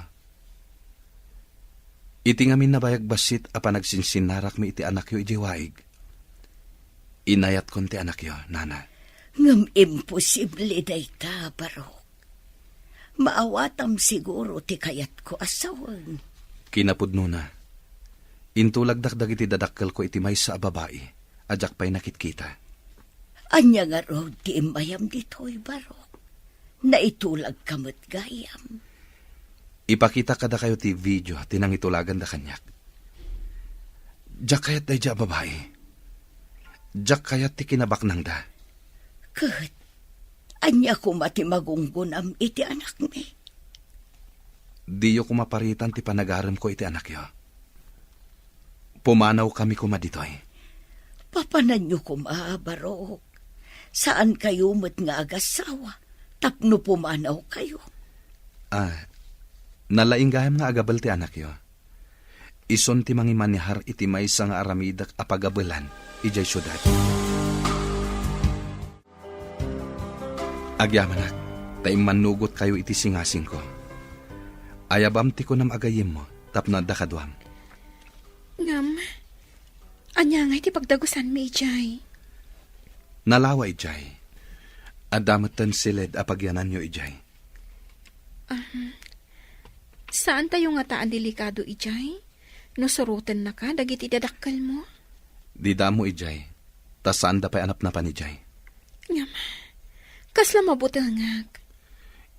Iti ngamin a nabayag bassit a panagsinsinnarakmi iti anakyo idiay waig, inayatkon ti anakyo, Nana. Ngem imposible dayta, Barok. Maawatam siguro ti kayatko a sawen. Kinapudnona, intulagdak dagiti dadakkelko iti maysa a babai a diak pay nakitkita. Ania ngarud ti immayam ditoy, Barok? Naitulagka met gayam. Ipakita kadakayo ti video ti nangitulaganda kaniak. Diak kayat daydiay a babai. Diak kayat ti kinabaknangda. Ket ania koma ti magunggonam iti anakmi? Diyo koma paritan ti panagaremko iti anakyo. Pumanawkami koma ditoy. Papananyo koma, Barok. Saankayo met nga agasawa tapno pumanawkayo. Ah, nalaing gayam nga agabel ti anakyo. Isun ti mangimanehar iti maysa nga aramidek a pagabelan idiay siudad. Agyamanak, ta immannugotkayo iti singasingko. Ayabam ti kunam a gayyemmo tapno adda kaduam. Ngem, ania ngay ti pagdagusanmi idiay? Nalawa idiay. Adda metten siled a pagyananyo idiay. Ahem. Saantayo ngata a delikado idiay? No surotennaka dagiti dadakkelmo? Dida ammo idiay, ta saanda pay a napnapan idiay. Ngem, kasla mabutengak.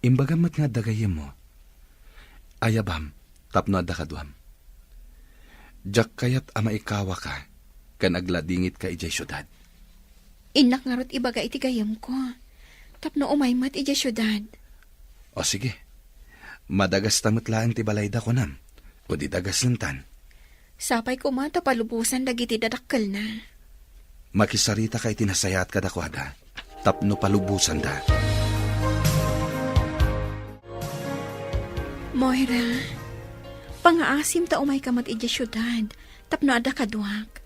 Imbagam met nga adda gayyemmo. Ayabam tapno adda kaduam. Diak kayat a maikawaka ken agladingitka idiay siudad. Innak ngarud ibaga iti gayyemko tapno umay met idiay siudad. O sige, madagasta met laeng ti balayda, kunam, o di dagasentan. Sapay koma ta palubosan dagiti dadakkelna. Makisarita ka iti nasayaat kadakuada tapno palubosanda. Moira, pangaasim ta umayka met idiay siudad tapno adda kaduak.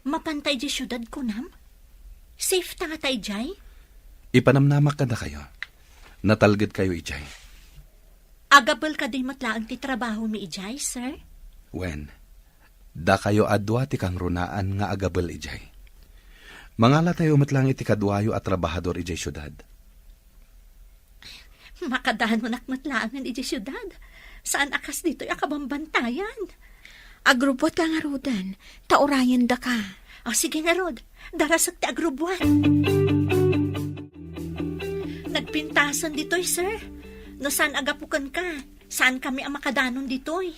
Mapanta idiay siudad, kunam? Safe ta ngata idiay? Ipanamnamak kadakayo. Natalgedkayo idiay. Agabel kadi met laeng ti trabahomi idiay, sir? Wen, dakayo a dua ti kangrunaan nga agabel idiay. Mangalatayo met laeng iti kaduayo a trabahador idiay siudad. Makadanonak met laengen idiay siudad. Saan a kas ditoy a kabambantayan. Agrubbuatka ngaruden, ta urayendaka. O, sige ngarud, darasek ti agrubbuat. Nagpintasen ditoy, sir. No saan a gapu kenka, saankami a makadanon ditoy.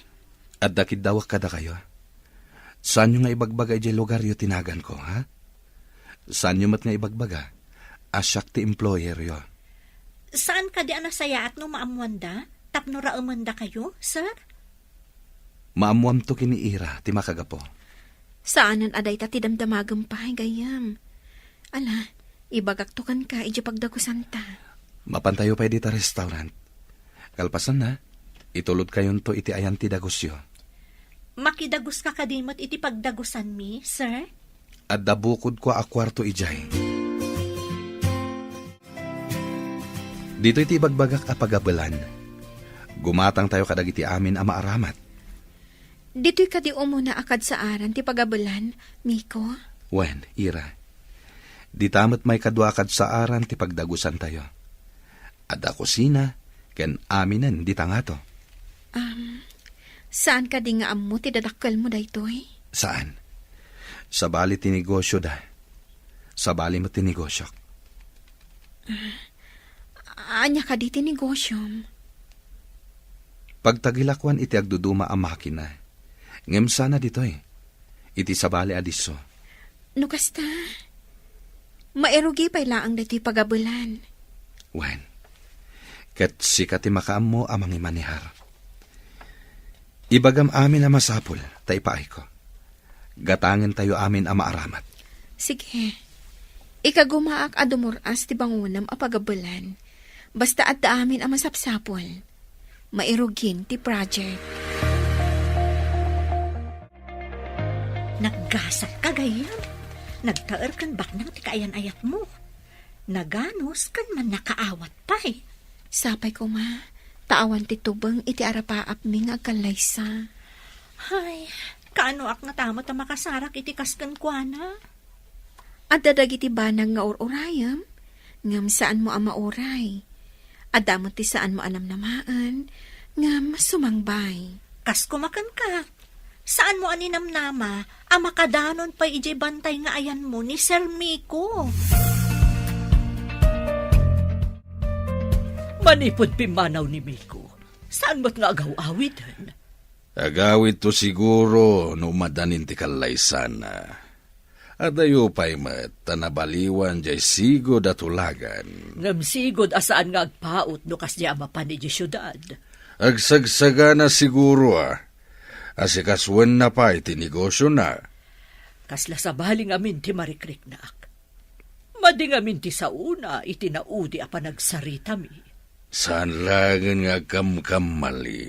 Adda kiddawek kadakayo. Saanyo nga ibagbaga idiay lugaryo ti naganko, ha? Saanyo met nga ibagbaga a siak ti employeryo. Saan kadi a nasayaat no maammoanda tapno raemendakayo, sir? Maammoamto ken ni Ira ti makagapu. Saanen a dayta ti damdamagem pay, gayyem. Ala, ibagakto kenka idiay pagdagusanta. Mapantayo pay dita restaurant. Kalpasanna, itulodkayonto iti ayan ti dagusyo. Makidaguska kadi met iti pagdagusanmi, sir? Adda bukodko a kuarto idiay. Ditoy ti ibagbagak a pagabelan. Gumatangtayo kadagiti amin a maaramat. Ditoy kadi umuna a kadsaaran ti pagabelan, Miko? Wen, Ira. Dita met maikadua a kadsaaran ti pagdagusantayo. Adda kusina ken aminen dita ngato. Um, saan kadi nga ammo ti dadakkelmo daytoy? Saan. Sabali ti negosyoda. Sabali met ti negosyok. Ah, ania kadi ti negosyom? Pagtagilakuan iti agduduma a makina. Ngem sana ditoy, iti sabali a disso. No kasta, mairugi pay laeng daytoy pagabelan. Wen, ket sika ti makaammo a mangimanehar. Ibagam amin a masapul, ta ipaayko. Gatangentayo amin a maaramat. Sige. Ikagumaak a dumur-as ti bangonem a pagabelan. Basta adda amin a masapsapul. Mairugin ti project. Naggasat ka, gayyem. Nagtaer ken baknang ti kaayan-ayatmo. Naganus ken mannakaawat pay. Sapay koma, ta awan ti tubeng iti arapaapmi nga agkallaysa. Hay, kaanoak ngata met a makasarak iti kas kenkuana? Adda dagiti banag nga ur-urayem, ngem saanmo a mauray. Adda met ti saanmo a namnamaen, ngem sumangbay. Kas koma kenka, saanmo a ninamnama a makadanon pay idiay bantay nga ayanmo ni Sir Miko. Manipud pimmanaw ni Miko, saan met nga agaw-awiden? Agawidto siguro no umadanin ti kallaysana. Adayo pay met ta nabaliwan jay sigud a tulagan. Ngem sigud a saan nga agpaut no kasdiay a mapan idiay siudad. Agsagsagana siguro a, asikasuenna pay ti negosyona. Kasla sabali ngamin ti marikriknak. Madi ngamin ti saona iti naudi a panagsaritami. Saan laengen nga agkamkamali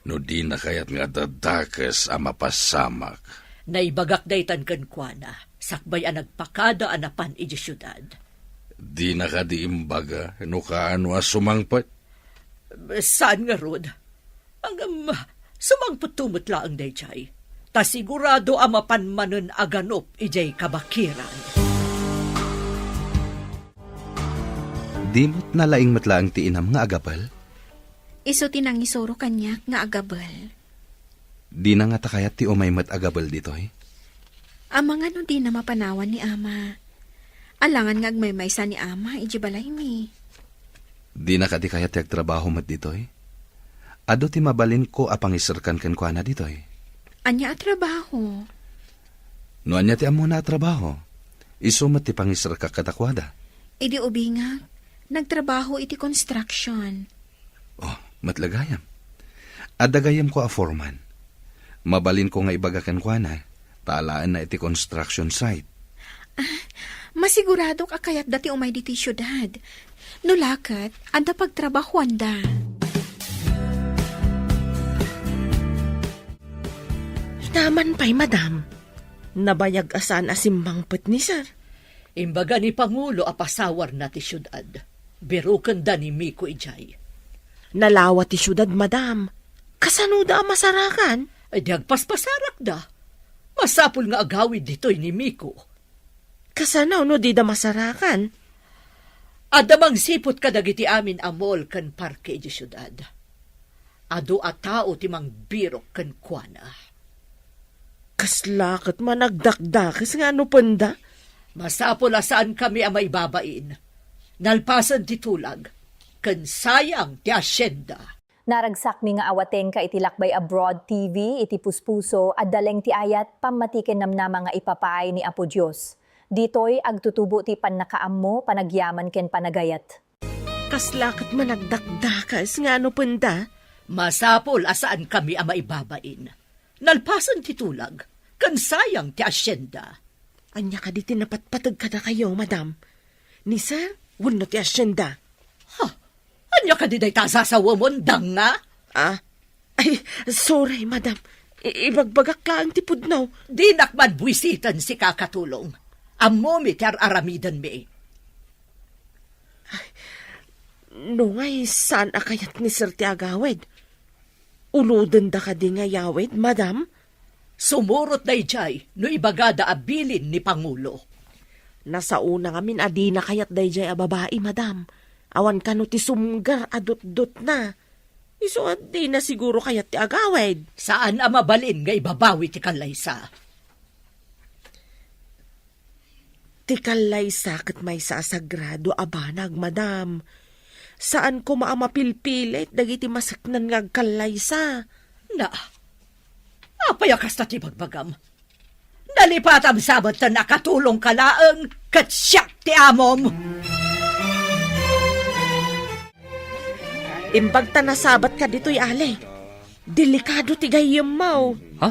no dina kayat nga dadakes a mapasamak. Naibagak daytan kenkuana, sakbay a nagpakada a napan idiay siudad. Dina kadi imbaga no kaano a sumangpet? Saan ngarud? Ngem, sumangpetto met laeng daydiay, ta sigurado a mapan manen a ganup idiay kabakiran. Di met nalaing met laeng ti inam nga agabel? Isu ti nangisuro kaniak nga agabel. Dina ngata kayat ti umay met agabel ditoy? Amangan no dina mapanawan ni Ama. Alangan nga agmaymaysa ni Ama idiay balaymi. Dina kadi kayat ti agtrabaho met ditoy? Adu ti mabalinko a pangiserkan kenkuana ditoy. Ania a trabaho? No ania ti ammona a trabaho, isu met ti pangiserkak kadakuada. Idi ubingak, nagtrabaho iti construction. Oh, met la gayam. Adda gayamko a foreman. Mabalinko nga ibaga kenkuana, ta alaenna iti construction site. Ah, masiguradok a kayatda ti umay ditoy siudad. No la ket, adda pagtrabahoanda. Itaman pay, madam. Nabayag a saan a simmangpet ni sir. Imbaga ni Pangulo a pasawarna ti siudad. Birukenda ni Miko idiay. Nalawa ti siudad, madam. Kasanoda a masarakan? Ay, di agpaspasarakda. Masapul nga agawid ditoy ni Miko. Kasano no dida masarakan? Adda mangsiput kadagiti amin a mall ken parke idiay siudad. Adu a tao ti mangbirok kenkuana. Kasla ket managdakdakes nga anupenda? Masapul a saankami a maibabain. Nalpasen ti tulag, ken sayang ti asyenda. Naragsakmi nga awatengka iti Lakbay Abroad T V, iti puspuso, adda laeng ti ayat, pammati ken namnama nga ipapaay ni Apo Dios. Ditoy, agtutubo ti pannakaammo, panagyaman ken panagayat. Kasla ket managdakdakes nga anupenda? Masapul a saankami a maibabain. Nalpasen ti tulag, ken sayang ti asyenda. Ania kadi ti napatpateg kadakayo, madam? Ni sir wenno ti asyenda? Ha? Ania kadi dayta a sasawemon, danga? Ah? Ay, sorry, madam. I-, ibagbagak laeng ti pudno. Dinak man buisiten sika, katulong. Ammomi ti ar-aramidenmi. Ay, no ngay saan a kayat ni sir ti agawid? Ulodenda kadi nga yawid, madam? Sumurot daydiay no ibagada a bilin ni Pangulo. Nasaona ngamin a dina kayat daydiay a babai, madam. Awan kano ti sumgar a dutdotna. Isu a dina siguro kayat ti agawid. Saan a mabalin nga ibabawi ti kallaysa. Ti kallaysa ket maysa a sagrado a banag, madam. Saan koma a mapilpilit dagiti maseknan nga agkallaysa. Na, apay a kasta ti bagbagam? Nalipatam sa metten a katulongka laeng ket siak ti amom. Imbag ta nasabatka ditoy, Ali. Delikado ti gayyemmo. Ha?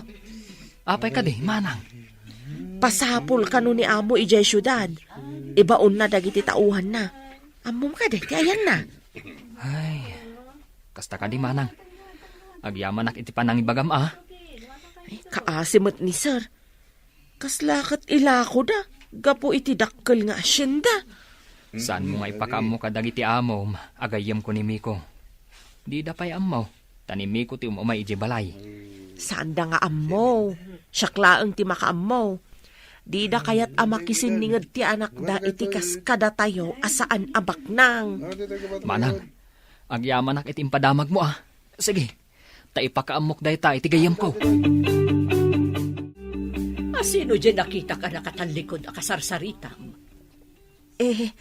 Apay kadi, manang? Pasapul kano ni amo idiay siudad. Ibaonna dagiti tauhanna. Ammom kadi ti ayanna? Ay, kasta kadi, manang. Agyamanak iti panangibagam, a. Ay, kaasi met ni sir. Kasla ket ilakoda gapu iti dakkel nga asyenda. Saanmo nga ipakaammo kadagiti amom a gayyemko ni Miko? Dida pay ammo, ta ni Miko ti um-umay idiay balay. Saanda nga ammo. Siak laeng ti makaammo. Dida kayat a makisinninged ti anakda iti kas kadatayo a saan a baknang. Manang, agyamanak iti impadamagmo, a. Sige, ta ipakaammok dayta iti gayyemko. A sino diay nakitak a nakatallikod a kasarsaritam? Eh,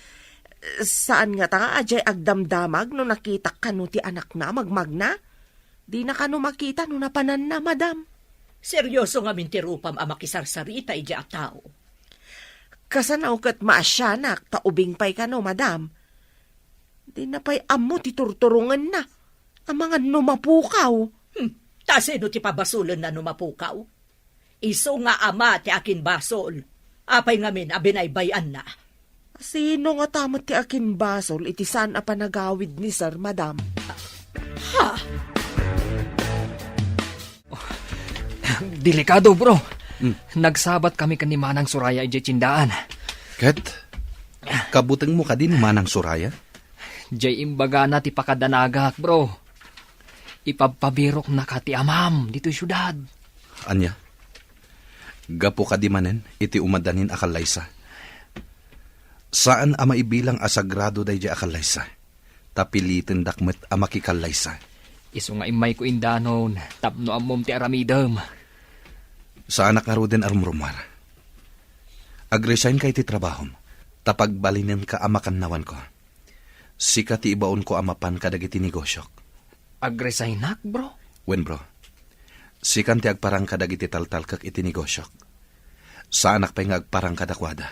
saan ngata nga adiay agdamdamag no nakitak kano ti anakna a magmagna? Dina kano makita no napananna, madam. Serioso ngamin ti rupam a makisarsarita idiay a tao. Kasano ket maasianak ta ubing pay kano, madam? Dina pay ammo ti turturongenna. Amangan no mapukaw. Hmm, ta sino ti pabasolenna no mapukaw? Isu nga ama ti akinbasol. Apay ngamin a binaybay-anna? Sino ngata met ti akinbasol iti saan a panagawid ni sir, madam? Ha? Delikado, bro. Hmm. Nagsabat kami ken ni Manang Soraya idiay tiendaan. Ket? Kabutengmo kadi ni Manang Soraya? Diay imbagana ti pakadanagak, bro. Ipabpabiroknaka ti amam ditoy siudad. Ania? Gapu kadi manen iti umadanin a kallaysa? Saan a maibilang a sagrado daydiay a kallaysa, ta pilitendak met a makikallaysa. Isu nga immayko indanon tapno ammom ti aramidem. Saanak ngaruden a rumrumuar. Agresign ka iti trabahom, ta pagbalinenka a makannawanko. Sika ti ibaonko a mapan kadagiti negosiok. Agresignak, bro? Wen, bro. Sikan ti agparang kadagiti taltalkek iti negosiok. Saanak pay nga agparang kadakuada,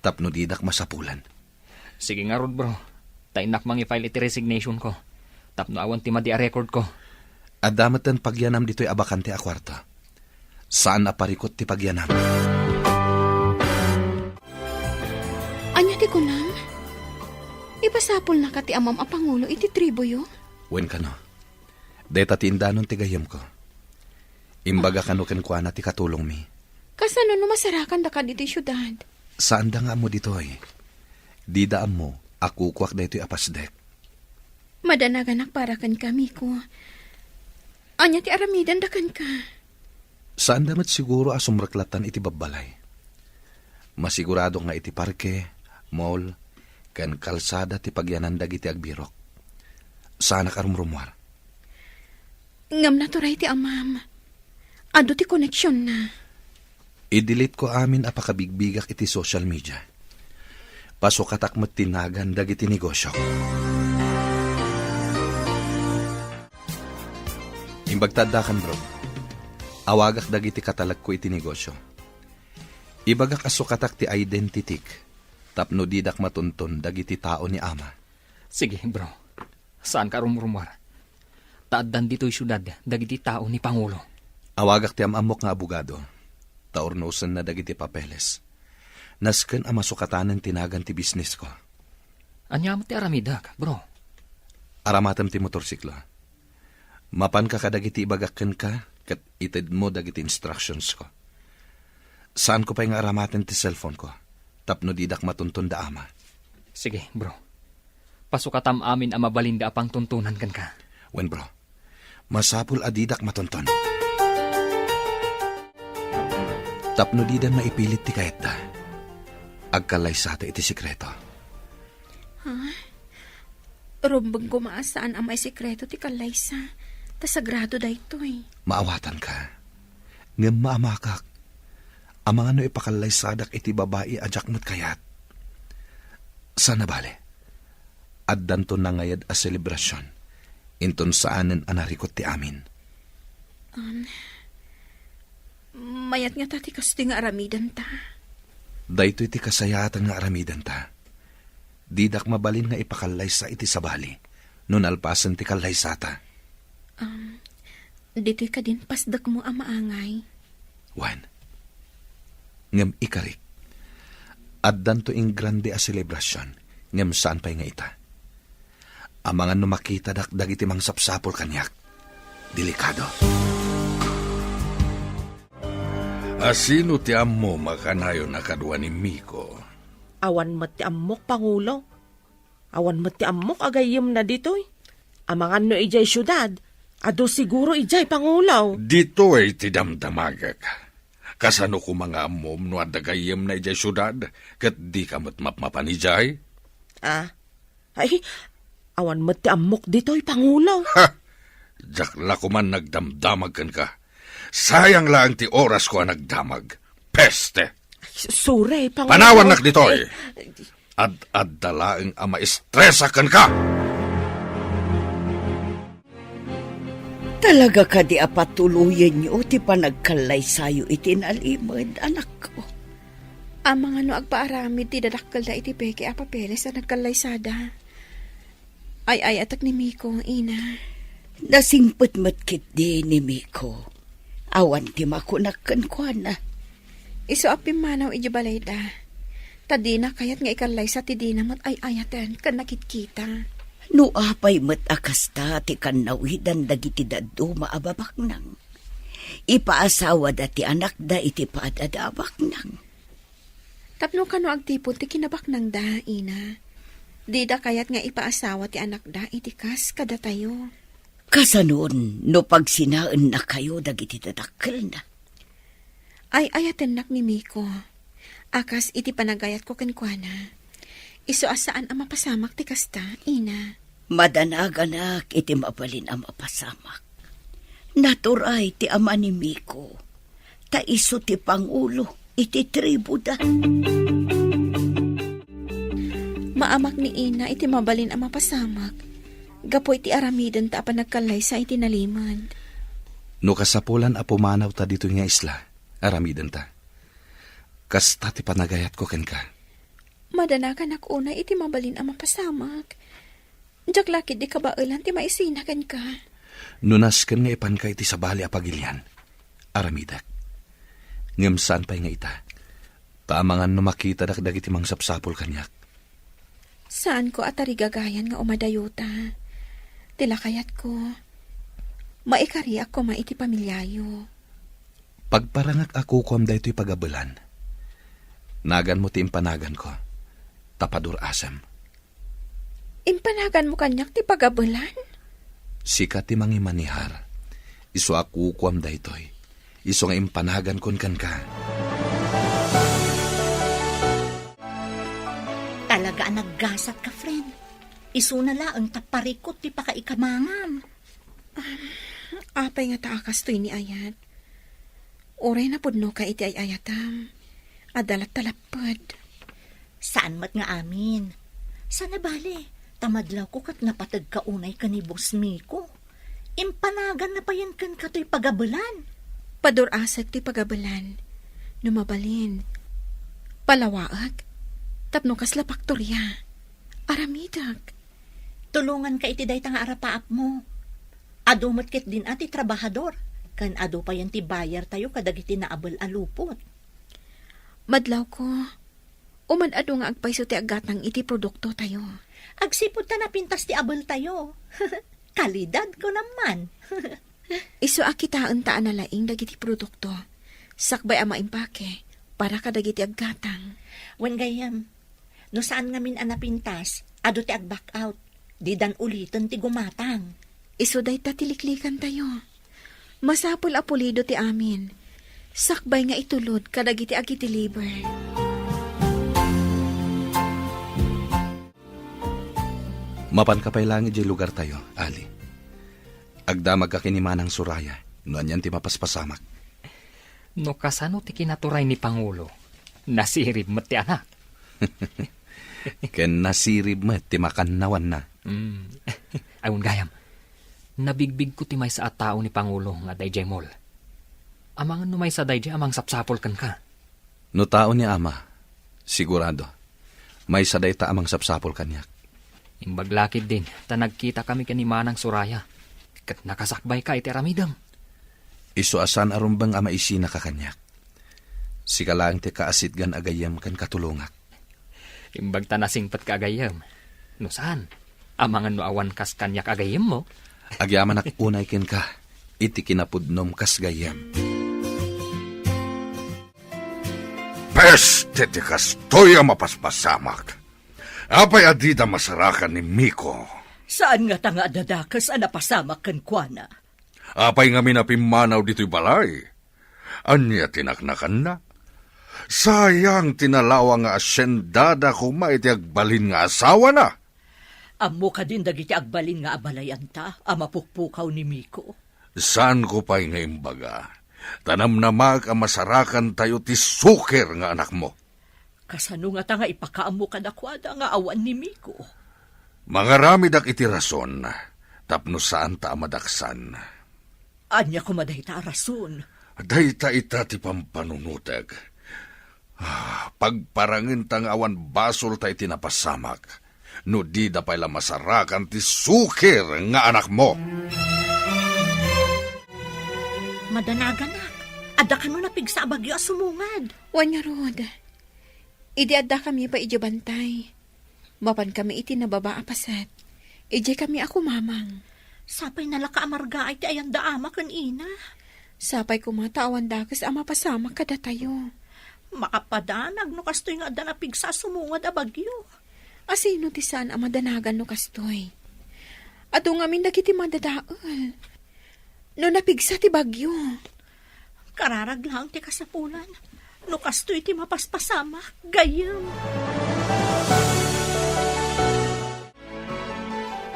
tapno didak masapulan. Sige ngarud, bro. Ta innak mangi-file iti resignation ko, tapno awan ti madi a record ko. Adda metten pagyanam ditoy a bakante a kuarto. Saan a parikut ti pagyanam. Ania ti kunam? Ipasapulnaka ti amam a pangulo iti tribuyo? Wen kano. Dayta ti indanon ti gayyemko. Imbaga kano kenkuana ti katulongmi. Kasano no masarakandaka ditoy siudad? Saanda nga ammo ditoy. Dida ammo a kukuak daytoy a pasdek. Madanaganak para kenka, Miko. Ania ti aramidenda kenka? Saanda met siguro a sumreklattan iti babbalay. Masigurado nga iti parke, mall, ken kalsada ti pagyanan dagiti agbirok. Saanak a rumrumuar. Ngem naturay ti amam. Adu ti koneksionna. I-delete ko amin a pakabigbigak iti social media. Pasukatak met ti nagan dagiti negosiok. Imbag ta addakan, bro. Awagak dagiti katalekko iti negosio. Ibagak a sukatak ti identityk tapno didak matunton dagiti tao ni ama. Sige, bro. Saanka a rumrumuar. Ta addan ditoy siudad dagiti tao ni Pangulo. Awagak ti am-ammok nga abogado, ta urnosenna dagiti papeles. Nasken a masukatanen ti nagan ti bisnesko. Ania met ti aramidek, bro? Aramatem ti motorsiklo. Mapanka kadagiti ibagak kenka, ket itedmo dagiti instructionsko. Saanko pay nga aramaten ti cellphoneko, tapno didak matunton da ama. Sige, bro. Pasukatam amin a mabalinda a pangtuntunan kenka. Wen, bro. Masapul a didak matunton. Tapno dida maipilit ti kayatda, agkallaysata iti sekreto. Ha? Rumbeng koma a saan a maisekreto ti kallaysa, ta sagrado daytoy. Maawatanka. Ngem maamakak. Amangan no ipakallaysadak iti babai a diak met kayat. Sana bale, addanto nangayad a selebrasion, inton saanen a narikut ti amin. Um, mayat ngata ti kastoy nga aramidenta. Daytoy ti kasayaatan nga aramidenta. Didak mabalin nga ipakallaysa iti sabali no nalpasen ti kallaysata. Um, ditoy kadin pasdekmo a maangay. Wen. Ngem ikarik, addanto ingrande a selebrasion, ngem saan pay nga ita. Amangan no makitadak dagiti mangsapsapul kaniak. Delikado. A sino ti ammom a kanayon a kadua ni Miko? Awan met ti ammok, Pangulo. Awan met ti ammok a gayyemna ditoy. Amangan no idiay siudad, adu siguro idiay, Pangulo. Ditoy ti damdamagek. Kasano koma nga ammom no adda gayyemna idiay siudad, ket dika met mapmapan idiay? Ah, ay, awan met ti ammok ditoy, Pangulo. Ha! Diak la koman nagdamdamag kenka. Sayang laeng ti orasko a nagdamag. Peste! Ay, s-, sorry, Pangulo. Panawannak ditoy! Ad-adda laeng a maestresak kenka! Talaga kadi a patuloyenyo ti panagkallaysayo iti nalimed, anakko? Amangan no agpaaramid ti dadakkelda iti peke a papeles a nagkallaysada. Ay-ayatek ni Miko, ina. Nasingpet met ketdi ni Miko. Awan ti makunak kenkuana. Isu a pimmanaw idiay balayda. Ta dina kayat nga ikallaysa ti dina met ay-ayaten ken nakitkita. No apay met a kasta ti kannawidan dagiti dadduma a babaknang, ipaasawada ti anakda iti paad-ada a baknang. Tapno kano agtipon ti kinabaknangda, ina. Dida kayat nga ipaasawa ti anakda iti kas kadatayo. Kasanon no pagsinaennakayo dagiti dadakkelna? Ay-ayatennak ni Miko a kas iti panagayatko kenkuana. Isu a saan a mapasamak ti kasta, ina. Madanaganak iti mabalin a mapasamak. Naturay ti ama ni Miko, ta isu ti pangulo iti tribuda. Maamak ni ina iti mabalin a mapasamak gapu iti aramidenta a panagkallaysa iti nalimed. No kasapulan a pumanawta ditoy nga isla, aramidenta. Kasta ti panagayatko kenka. Madanaganak unay iti mabalin a mapasamak. Diak la ketdi kabaelan ti maisina kenka. No nasken nga ipanka iti sabali a pagilian, aramidek. Ngem saan pay nga ita, ta amangan no makitadak dagiti mangsapsapul kaniak. Saanko a tarigagayan nga umadayota. Ti lakayatko, maikariak koma iti pamiliayo. Pagparangak a kukuam daytoy pagabelan. Naganmo ti impanaganko, ta padur-asem. Impanaganmo kaniak ti pagabelan? Sika ti mangimanihar. Isu a kukuam daytoy. Isu nga impanagankon kenka. Talaga Ta naggasat ka, friend. Isuna laeng ta parikut ti pakaikamangam. Apay nga ta a kastoy ni ayat? Uray napudno ka iti ay-ayatam. Adda latta lapped. Saan met nga amin. Sana bale, ta madlawko ket napateg ka unay ken ni Boss Miko. Impanagan na payen kenka toy pagabelan. Padur-asek toy pagabelan. No mabalin, palawaek. Tapno kasla paktoria. Aramidek. Tulonganka iti dayta nga arapaapmo. Adu met ketdin a ti trabahador, ken adu payen ti buyer tayo kadagiti naabel a lupot. Madlawko, uman adu nga agpayso ti aggatang iti produkto tayo. Agsipud ta napintas ti abel tayo. Kalidad ko naman. Isu a kitaen ta a nalaing dagiti produkto. Sakbay a maimpake para kadagiti aggatang. Wen gayyem, no saan ngamin a napintas, adu ti ag-back out. Didan uliten ti gumatang. Isu dayta ti liklikan tayo. Masapul a pulido ti amin. Sakbay nga itulod kadagiti agideliver. Mapanka pay laeng idiay lugar tayo, Ali. Agdamagka ken ni Manang Soraya, no anian ti mapaspasamak. No kasano ti kinaturay ni Pangulo, nasirib met ti anak. Ken nasirib met ti makannawanna. Mm. Ay, wen gayam, nabigbigko ti maysa a tao ni Pangulo nga adda idiay mall. Amangan no maysa daydiay a mangsapsapul kenka. No tao ni Ama, sigurado, maysa dayta a mangsapsapul kaniak. Imbag la ketdin ta nagkitakami ken ni Manang Soraya, ket nakasakbayka iti aramidem. Isu a saan a rumbeng a maisinaka kaniak. Sika laeng ti kaasitgan a gayyem ken katulongak. Imbag ta nasingpetka a gayyem. No saan, amangan no awan kas kaniak a gayyemmo. Agyamanak unay kenka iti kinapudnom kas gayyem. Peste ti kastoy a mapaspasamak! Apay a dida masarakan ni Miko? Saan ngata nga adda dakes a napasamak kenkuana? Apay ngamin a pimmanaw ditoy balay? Ania ti naknakanna? Sayang ti nalawang nga asyendada koma iti agbalin nga asawana. Ammo kadin dagiti agbalin nga abalayanta a mapukpukaw ni Miko? Saanko pay nga imbaga, ta namnamaek a masarakantayo ti suker nga anakmo. Kasano ngata nga ipakaammo kadakuada nga awan ni Miko? Mangaramidak iti rason tapno saanta a madaksan. Ania koma dayta a rason? Dayta ita ti pampanunotek. Ah, pagparangenta nga awan basolta iti napasamak, no dida pay la masarakan ti suker nga anakmo. Madanaganak, adda kano napigsa a bagyo a sumungad? Wen ngarud, idi addakami pay idiay bantay, mapankami iti nababa a paset. Idiaykami a kumamang. Sapay nalaka a margaay ti ayanda ama ken ina. Sapay koma ta awan dakes a mapasamak kadatayo. Makapadanag no kastoy nga adda napigsa a sumungad a bagyo. Asino ti saan a madanagan no kastoy? Adu ngamin dagiti madadael. No napigsa ti bagyo. Kararag laeng ti kasapulan. No kastoy ti mapaspasamak, gayyem.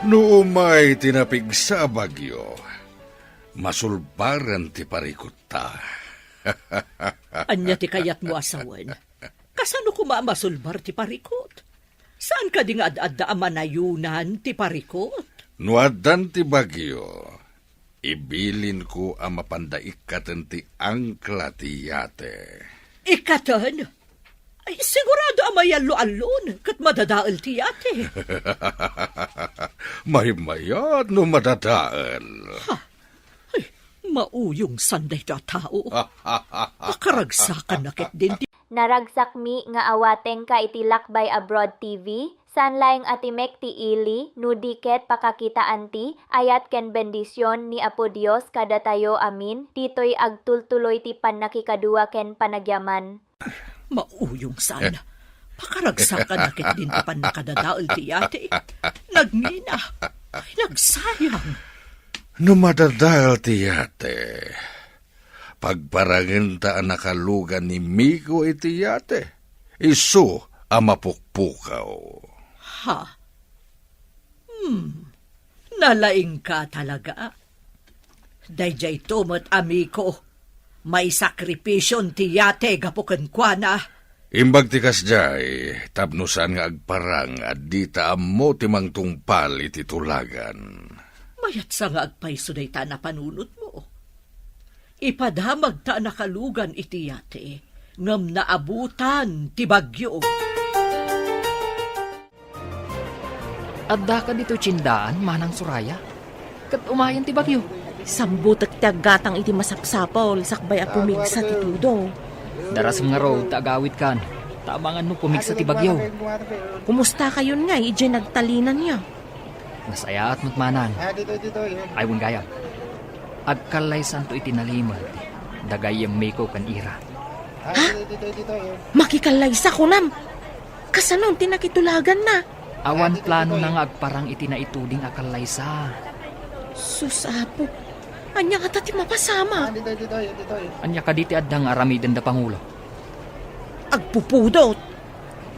No umay ti napigsa a bagyo, masulbaren ti parikutta. Ania ti kayatmo a sawen? Kasano koma a masulbar ti parikut? Saan kadi nga ad-adda a manayonan ti parikut? No addan ti bagyo, ibilinko a mapanda ikkaten ti angkla ti yate. Ikkaten? Ay, sigurado a mayallo-allon ket madadael ti yate. Maymayat no madadael. Ha? Ay, mauyong san dayta a tao. Pakaragsakanna ketdin ti Naragsakmi nga awatengka iti Lakbay Abroad T V, saan laeng a timek ti ili, no di ket pakakitaan ti ayat ken bendision ni Apo Dios kadatayo amin, ditoy agtultuloy ti pannakikadua ken panagyaman. Mauyong san. Pakaragsakanna ketdin ti pannakadadael ti yate. Nagngina. Ay, nagsayang. No madadael ti yate, pagparangenta a nakalugan ni Miko iti yate, isu a mapukpukaw. Ha? Hmm, nalaingka talaga. Daydiayto met, amiko, maisakripision ti yate gapu kenkuana. Imbag ti kasdiay, tapno saan nga agparang a dita ammo ti mangtungpal iti tulagan. Mayat sa nga agpayso dayta a napanunotmo. Ipadamagta a nakalugan iti yate, ngem naabutan ti bagyo. Addaka ditoy tiendaan, Manang Soraya? Ket umayen ti bagyo. Sambutek ti aggatang iti masapsapul sakbay a pumigsa ti tudo. Darasem ngarud ta agawidkan, ta amangan no pumigsa ti bagyo. Kumustakayon ngay idiay nagtalinanyo? Nasayaat met, Manang. Ay, wen gayam. Agkallaysanto iti nalimed da gayyem Miko ken Ira. Ha? Makikallaysa, kunam? Kasano ti nakitulaganna? Awan planona nga agparang iti naituding a kallaysa. Sus, Apo, ania ngata ti mapasamak? Ania kadi ti adda nga aramiden da Pangulo? Agpupudot.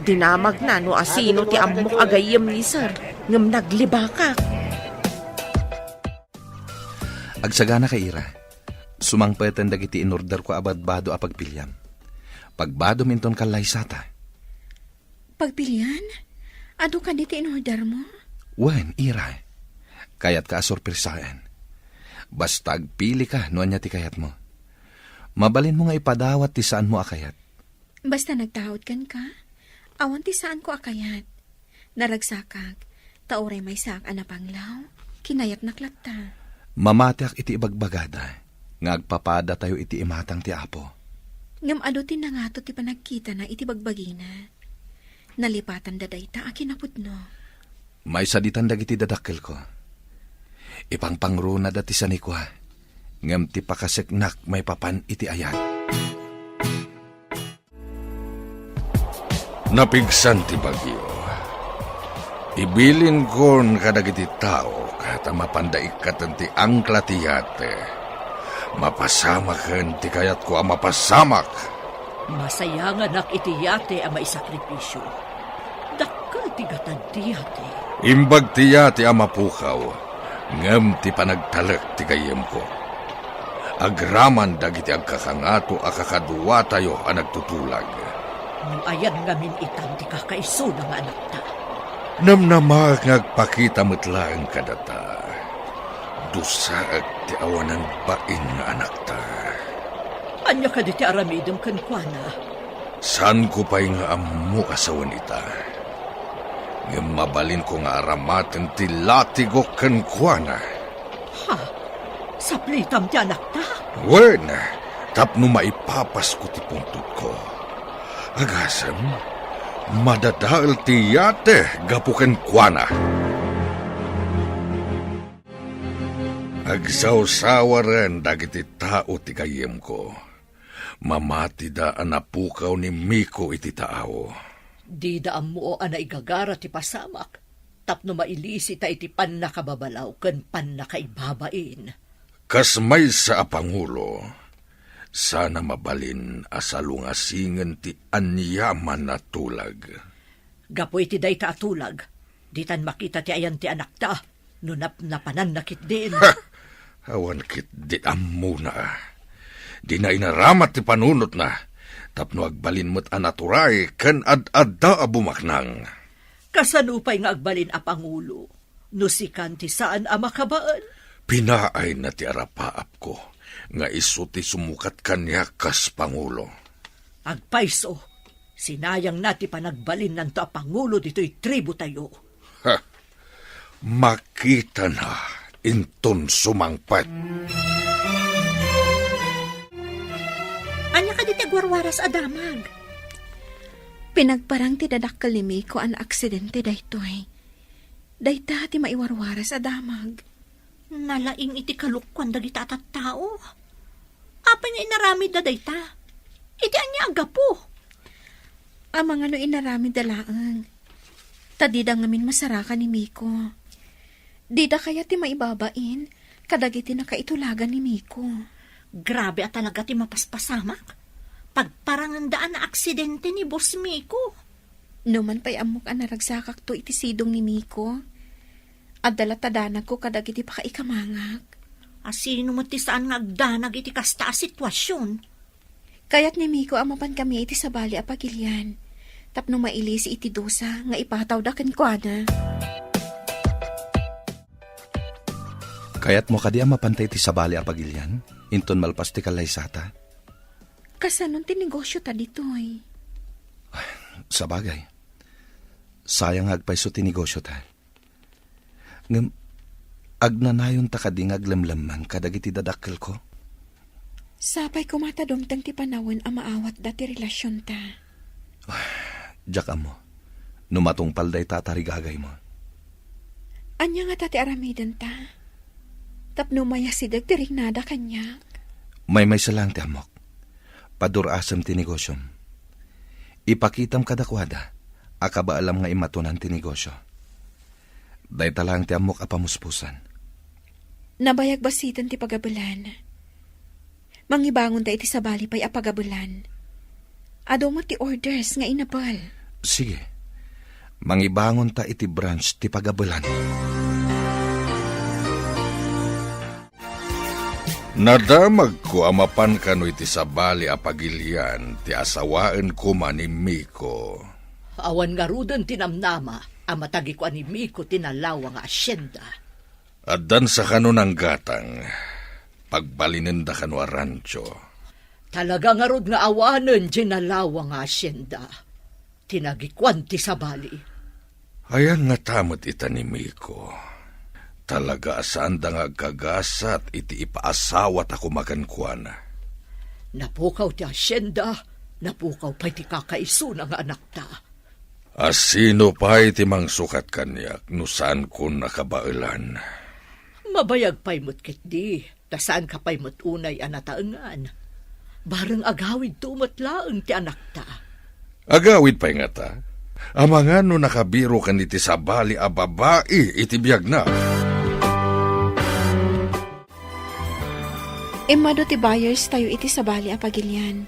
Dinamagna no asino ti ammok a gayyem ni Sir, ngem naglibakak. Agsaganaka, Ira. Sumangpeten dagiti inorderko a badbado a pagpiliam. Pagbadom inton kallaysata. Pagpilian? Adu kadi ti inordermo? Wen, Ira. Kayatka a sorpresaen. Basta agpilika no ania ti kayatmo. Mabalinmo nga ipadawat ti saanmo a kayat. Basta nagtaud kenka, awan ti saanko a kayat. Naragsakak, ta uray maysaak a napanglaw, kinayatnak latta. Mamatiak iti ibagbagada nga agpapadatayo iti imatang ti Apo. Ngem adu ti nangato ti panagkitana iti bagbagina. Nalipatanda dayta a kinapudno. Maisaditan dagiti dadakkelko. Ipangpangrunada ti sanikua, ngem ti pakaseknak maipapan iti ayat. Napigsan ti bagyo. Ibilinkon kadagiti tao ta mapanda ikkaten ti angkla ti yate. Mapasamaken ti kayatko a mapasamak. Masayanganak iti yate a maisakripisio. Dakkel ti gatad ti yate. Imbag ti yate a mapukaw, ngem ti panagtalek ti gayyemko. Agraman dagiti agkakangato a kakaduatayo a nagtutulag. No ayan ngamin itan ti kakaisuna nga anakta? Namnamaek nga agpakita met laeng kadata. Dusaek ti awanan bain nga anakta. Ania kadi ti aramidem kenkuana? Saanko pay nga ammo a sawen ita. Ngem mabalinko nga aramaten ti latigok kenkuana. Ha? Saplitam ti anakta? Wen, tapno maipapasko ti puntotko. Agasem, madadael ti yate gapu kenkuana. Agsawsawaren dagiti tao ti gayyemko. Mamatida a napukaw ni Miko iti taaw. Dida ammo a naigagara ti pasamak tapno mailisita iti pannakababalaw ken pannakaibabain. Kas maysa a pangulo, sana mabalin a salungasingen ti aniaman a tulag. Gapu iti dayta a tulag, ditan makita ti ayan ti anakta no napnapananna ketdin. Ha! Awan ketdi ammona. Dina inaramat ti panunotna, tapno agbalin met a naturay ken ad-adda a bumaknang. Kasano pay nga agbalin a pangulo no sikan ti saan a makabaen? Pinaayna ti arapaapko nga isu ti sumukat kaniak kas pangulo. Agpayso, sinayangna ti panagbalinnanto a pangulo ditoy tribu tayo. Ha! Makitana inton sumangpet. Ania kadi ti agwarwaras a damag? Pinagparang ti dadakkel ni Miko a naaksidente daytoy. Dayta ti maiwarwaras a damag. Nalaing iti kalokuan dagita a tattao. Apay nga inaramidda dayta? Iti ania a gapu? Amangan no inaramidda laeng. Ta dida ngamin masarakan ni Miko. Dida kayat ti maibabain kadagiti nakaitulagan ni Miko. Grabe a talaga ti mapaspasamak. Pagparanganda a naaksidente ni Boss Miko. Numan pay ammok a naragsakakto iti sidong ni Miko, adda latta danagko kadagiti pakaikamangak. A sino met ti saan nga agdanag iti kasta a situasion? Kayat ni Miko a mapankami iti sabali a pagilian, tapno mailisi iti dusa nga ipatawda kenkuana. Kayatmo kadi a mapanta iti sabali a pagilian, inton malpas ti kallaysata? Kasanon ti negosiota ditoy? Sabagay, sayang nga agpayso ti negosiota. Ngem, agnanayonta kadi nga aglemlemmeng kadagiti dadakkelko? Sapay koma ta dumteng ti panawen a maawatda ti relasionta. Diak ammo no matungpal dayta a tarigagaymo. Ania ngata ti aramidenta tapno mayasideg ti riknada kaniak? Maymaysa laeng ti ammok. Padur-asem ti negosiom. Ipakitam kadakuada a kabaelam nga immatonan ti negosio. Dayta laeng ti ammok a pamuspusan. Nabayag basiten ti pagabelan. Mangibangonta iti sabali pay a pagabelan. Adu met ti orders nga inabel. Sige. Mangibangonta iti branch ti pagabelan. Nadamagko a mapan kano iti sabali a pagilian ti asawaen koma ni Miko. Awan ngaruden ti namnama a matagikua ni Miko ti nalawa nga asyenda. Addansa kano nanggatang, pagbalinenda kano a rancho. Talaga ngarud nga awanen diay nalawa nga asyenda. Tinagikuan ti sabali. Ayan nga ta met ita ni Miko. Talaga a saanda nga agkagasat iti ipaasawata koma kenkuana. Napukaw ti asyenda, napukaw pay ti kakaisuna nga anakta. A sino pay ti mangsukat kaniak no saankon a kabaelan? Mabayag pay met ketdi, ta saanka pay met unay a nataengan. Bareng agawidto met laeng ti anakta. Agawid pay ngata? Amangan no nakabiro ken iti sabali a babai iti biagna. Immadu ti buyers tayo iti sabali a pagilian.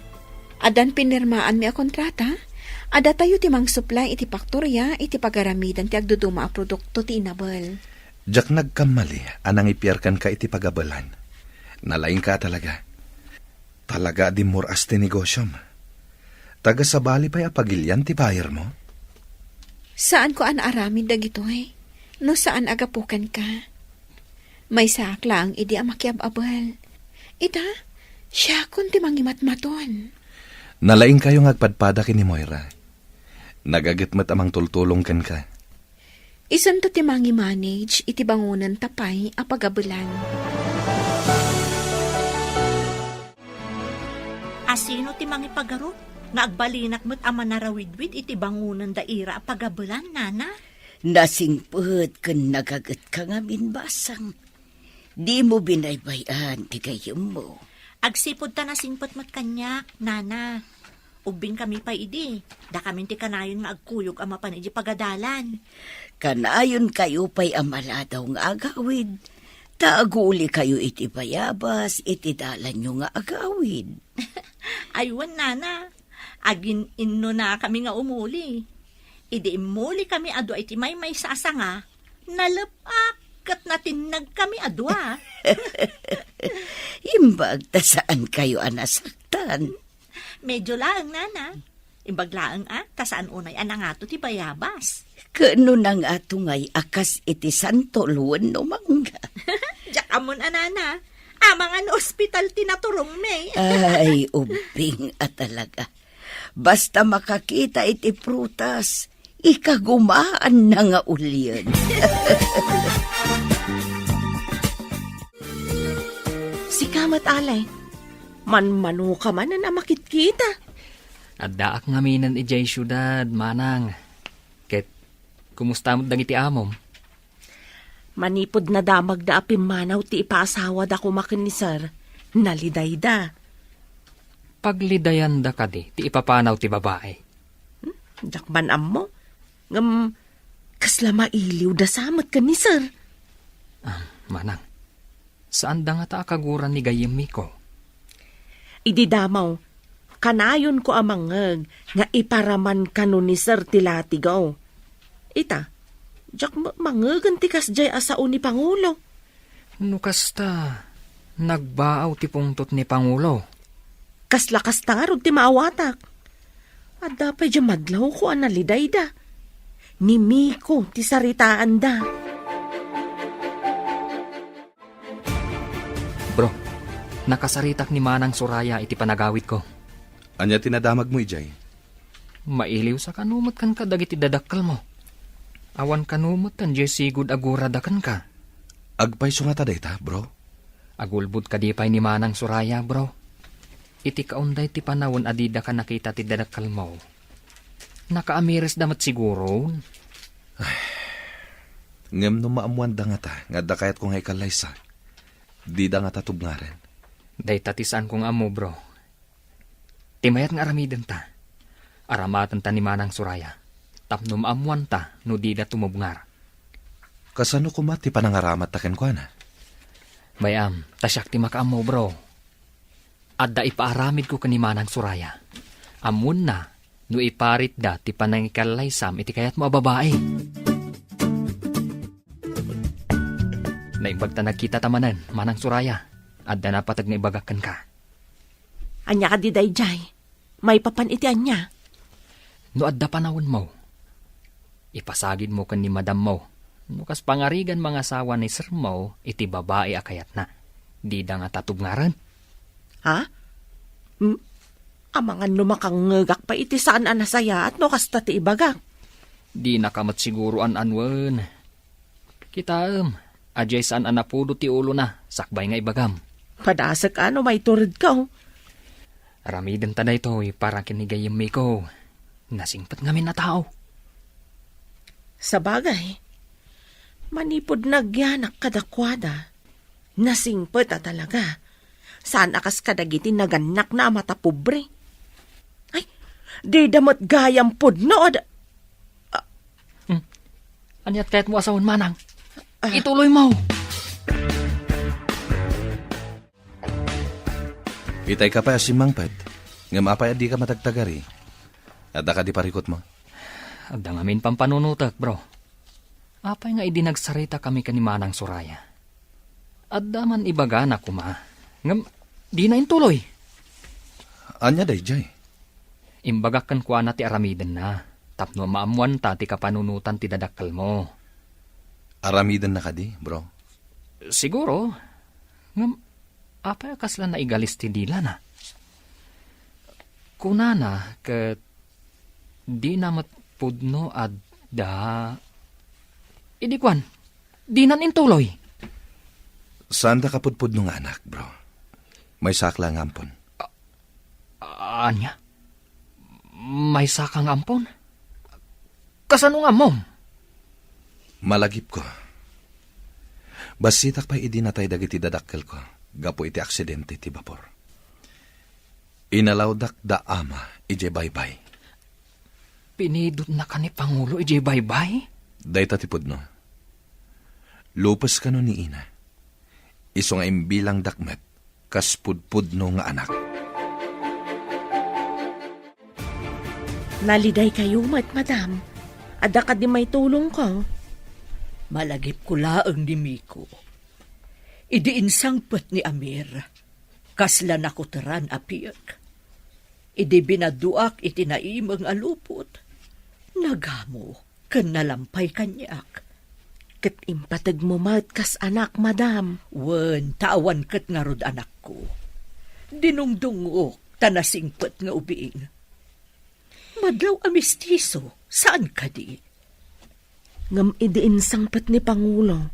Addan pinirmaanmi a kontrata, adda tayo ti mangsuplay iti paktoria iti pagaramidan ti agduduma a produkto ti inabel. Diak nagkammali a nangipiar kenka iti pagabelan. Nalaingka a talaga. Talaga a dimmur-as ti negosiom. Taga sabali pay a pagilian ti bayermo? Saanko a naaramid dagitoy, no saan a gapu kenka. Maysaak laeng idi a makiab-abel. Ita, siakon ti mangimatmaton. Nalaingkayo nga agpadpada ken ni Moira. Nagaget met a mangtultulong kenka. Isanta ti mangi-manage iti bangonenta pay a pagabelan. A sino ti mangipagarup nga agbalinak met a manarawidwid iti bangonenda ira a pagabelan, nana? Nasingpet ken nagagetka ngamin, basang. Dimo binaybay-an ti gayyemmo. Agsipud ta nasingpet met kaniak, nana. Ubbingkami pay idi, dakamin ti kanayon nga agkuyog a mapan iti pagadalan. Kanayonkayo pay a maladaw nga agawid, ta agulikayo iti bayabas iti dalanyo nga agawid. Ay wen, nana, agin-innonakami nga umuli. Idi immulikami a dua iti maymaysa a sanga, nalep-ak ket natinnagkami a dua. Imbag ta saankayo a nasaktan. Medyo laeng, nana. Imbag laeng a, ta saan unay a nangato ti bayabas. Ket no nangato ngay a kas iti santol wenno mangga? Diak ammon a, nana. Amangan no ospital ti naturongmi. Ay, ubbing a talaga. Basta makakita iti prutas, ikagumaanna nga ulien. Sika met, Alay. Manmanoka manen a makitkita. Addaak ngaminen idiay siudad, manang. Ket, kumusta met dagiti amom? Manipud nadamagda a pimmanaw ti ipaasawada koma ken ni Sir, nalidayda. Paglidayanda kadi ti ipapanaw ti babai? Hmm, diak man ammo. Ngem, kasla mailiwda sa met ken ni Sir. Ah, manang, saanda ngata a kaguran ni gayyem Miko? Idi damo, Kanayonko a mangngeg nga iparaman kano ni Sir ti latigaw. Ita, diak met mangngegen ti kasdiay a sao ni Pangulo. No kasta, nagbaaw ti pungtot ni Pangulo. Kasla kasta ngarud ti maawatak. Adda pay diay madlawko a nalidayda. Ni Miko ti saritaanda. Bro, nakasaritak ni Manang Soraya iti panagawidko. Ania ti nadamagmo idiay? Mailiwsa kano met kenka dagiti dadakkelmo. Awan kano met diay sigud a gurada kenka. Agpayso ngata dayta, bro? Agulbod kadi pay ni Manang Soraya, bro. Iti kaunday ti panawen a didaka nakita ti dadakkelmo, nakaamiresda met siguron. Ngem no maammoanda ngata nga adda kayatko nga ikallaysa, dida ngata tubngaren. Dayta ti saanko nga ammo, bro. Ti mayat nga aramidenta, aramatenta ni Manang Soraya, tapno maammoanta no dida tumubngar. Kasano koma ti panangaramatta kenkuana? Bay-am, ta siak ti makaammo, bro. Adda ipaaramidko ken ni Manang Soraya. Ammoenna no iparitda ti panangikallaysam iti kayatmo a babai. Naimbag ta nagkitata manen, Manang Soraya. Adda napateg nga ibagak kenka. Ania kadi daydiay? Maipapan iti ania? No adda panawenmo, ipasagidmo ken ni madammo. No kas pangarigan mangasawa ni sermo iti babai a kayatna, dida ngata tubngaren. Ha? Hmm? Amangan no makangngegak pay iti saan a nasayaat no kasta ti ibagak. Dinaka met siguro an-anuen. Kitaem, adiay saan a napudo ti ulona, sakbay nga ibagam. Padasek a no maituredko. Aramidenta daytoy para ken ni gayyem Miko. Nasingpet ngamin a tao. Sabagay, manipud nagyanak kadakuada, nasingpet a talaga. Saan a kas kadagiti nagannakna a matapobre. Ay, dida met gayam pudno a da-, Hmm. Aniat kayatmo a sawen, Manang? Ah. Ituloymo. Itay ka pay a simmangpet, ngem apay a dika matagtagari? Adda kadi parikutmo? Adda ngamin pampanunotek, bro. Apay nga idi nagsaritakami ken ni Manang Soraya, adda man ibagana koma, ngem dina intuloy. Ania daydiay? Imbagak kenkuana ti aramidenna, tapno maammoanta ti kapanunotan ti dadakkelmo. Aramidenna kadi, bro? Siguro. Ngem, apay a kasla naigalis ti dilana? Kunana ket dina met pudno adda. Idi kuan, dinan intuloy. Saanda kapudpudno nga anak, bro. Maysaak la nga ampon. A-, ania? Maysaka nga ampon? Kasano nga ammom? Malagipko. Bassitak pay idi natay dagiti dadakkelko gapu iti aksidente ti bapor. Inalawdak da ama idiay baybay. Pinidotnaka ni Pangulo idiay baybay? Dayta ti pudno. Lupes kano ni ina. Isu nga imbilangdak met kas pudpudno nga anak. Nalidaykayo met, madam. Adda kadi maitulongko? Malagipko laeng ni Miko. Idi insangpet ni Amir, kasla nakuteran a piek. Idi binaduak iti naimeng a lupot, nagamo ken nalampay kaniak. Ket impategmo met kas anak, madam. Wen, ta awan ket ngarud anakko. Dinungdungok ta nasingpet nga ubing. Madlaw a mistiso, saan kadi? Ngem idi insangpet ni Pangulo,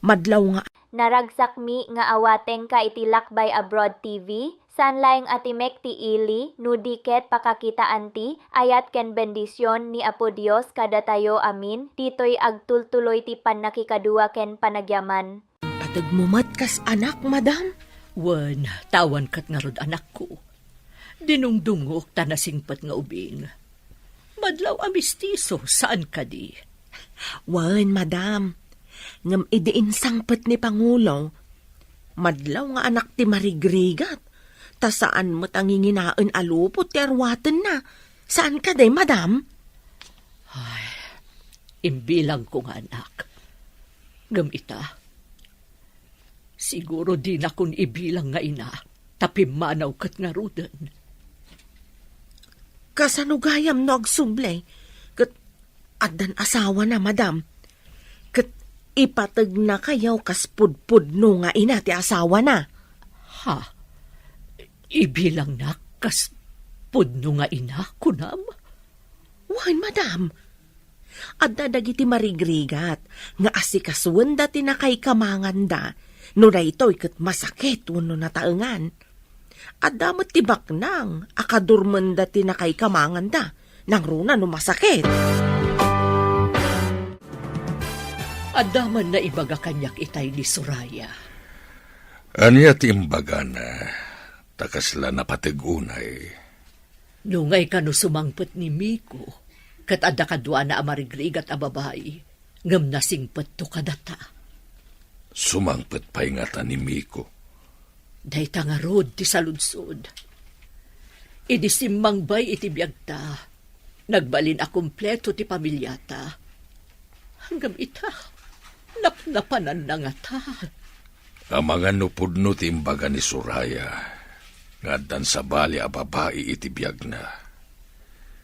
madlaw nga Naragsakmi nga awatengka iti Lakbay Abroad T V, saan laeng a timek ti ili, no di ket pakakitaanti ayat ken bendision ni Apo Dios kadatayo amin, ditoy agtultuloy ti pannakikadua ken panagyaman. Pategmo met kas anak, madam? Wen, ta awan ket ngarud anakko. Dinungdungok ta nasingpet nga ubing. Madlaw a mistiso, saan kadi? Wen, madam. Ngem idi insangpet ni Pangulo, madlaw nga anak ti marigrigat, Ta saan met a nginginaen a lupot ti aruatenna. Saan kadi, madam? Ay, imbilangko nga anak. Ngem ita, siguro dinakon ibilang nga ina, ta pimmanaw ket ngaruden. Kasano gayam no agsubli? Ket addan asawana, madam. Ket ipategnakayo kas pudpudno nga ina ti asawana. Ha? Ibilangnak kas pudno nga ina, kunam? Wen, madam. Adda dagiti marigrigat nga asikasuenda ti nakaikamanganda no daytoy ket masakit wenno nataengan. Adda met ti baknang a kadurmenda ti nakaikamanganda, nangruna no masakit. Adda man naibaga kaniak itay ni Soraya. Ania ti imbagana, ta kasla napateg unay? Nungay kano sumangpet ni Miko, ket adda kaduana a marigrigat a babai, ngem nasingpetto kadata. Sumangpet pay ngata ni Miko? Dayta ngarud ti saludsod. Idi simmangbay iti biagta, nagbalin a kompleto ti pamiliata. Ngem ita, napnapananna ngata. Amangan no pudno ti imbaga ni Soraya nga addan sabali a babai iti biagna.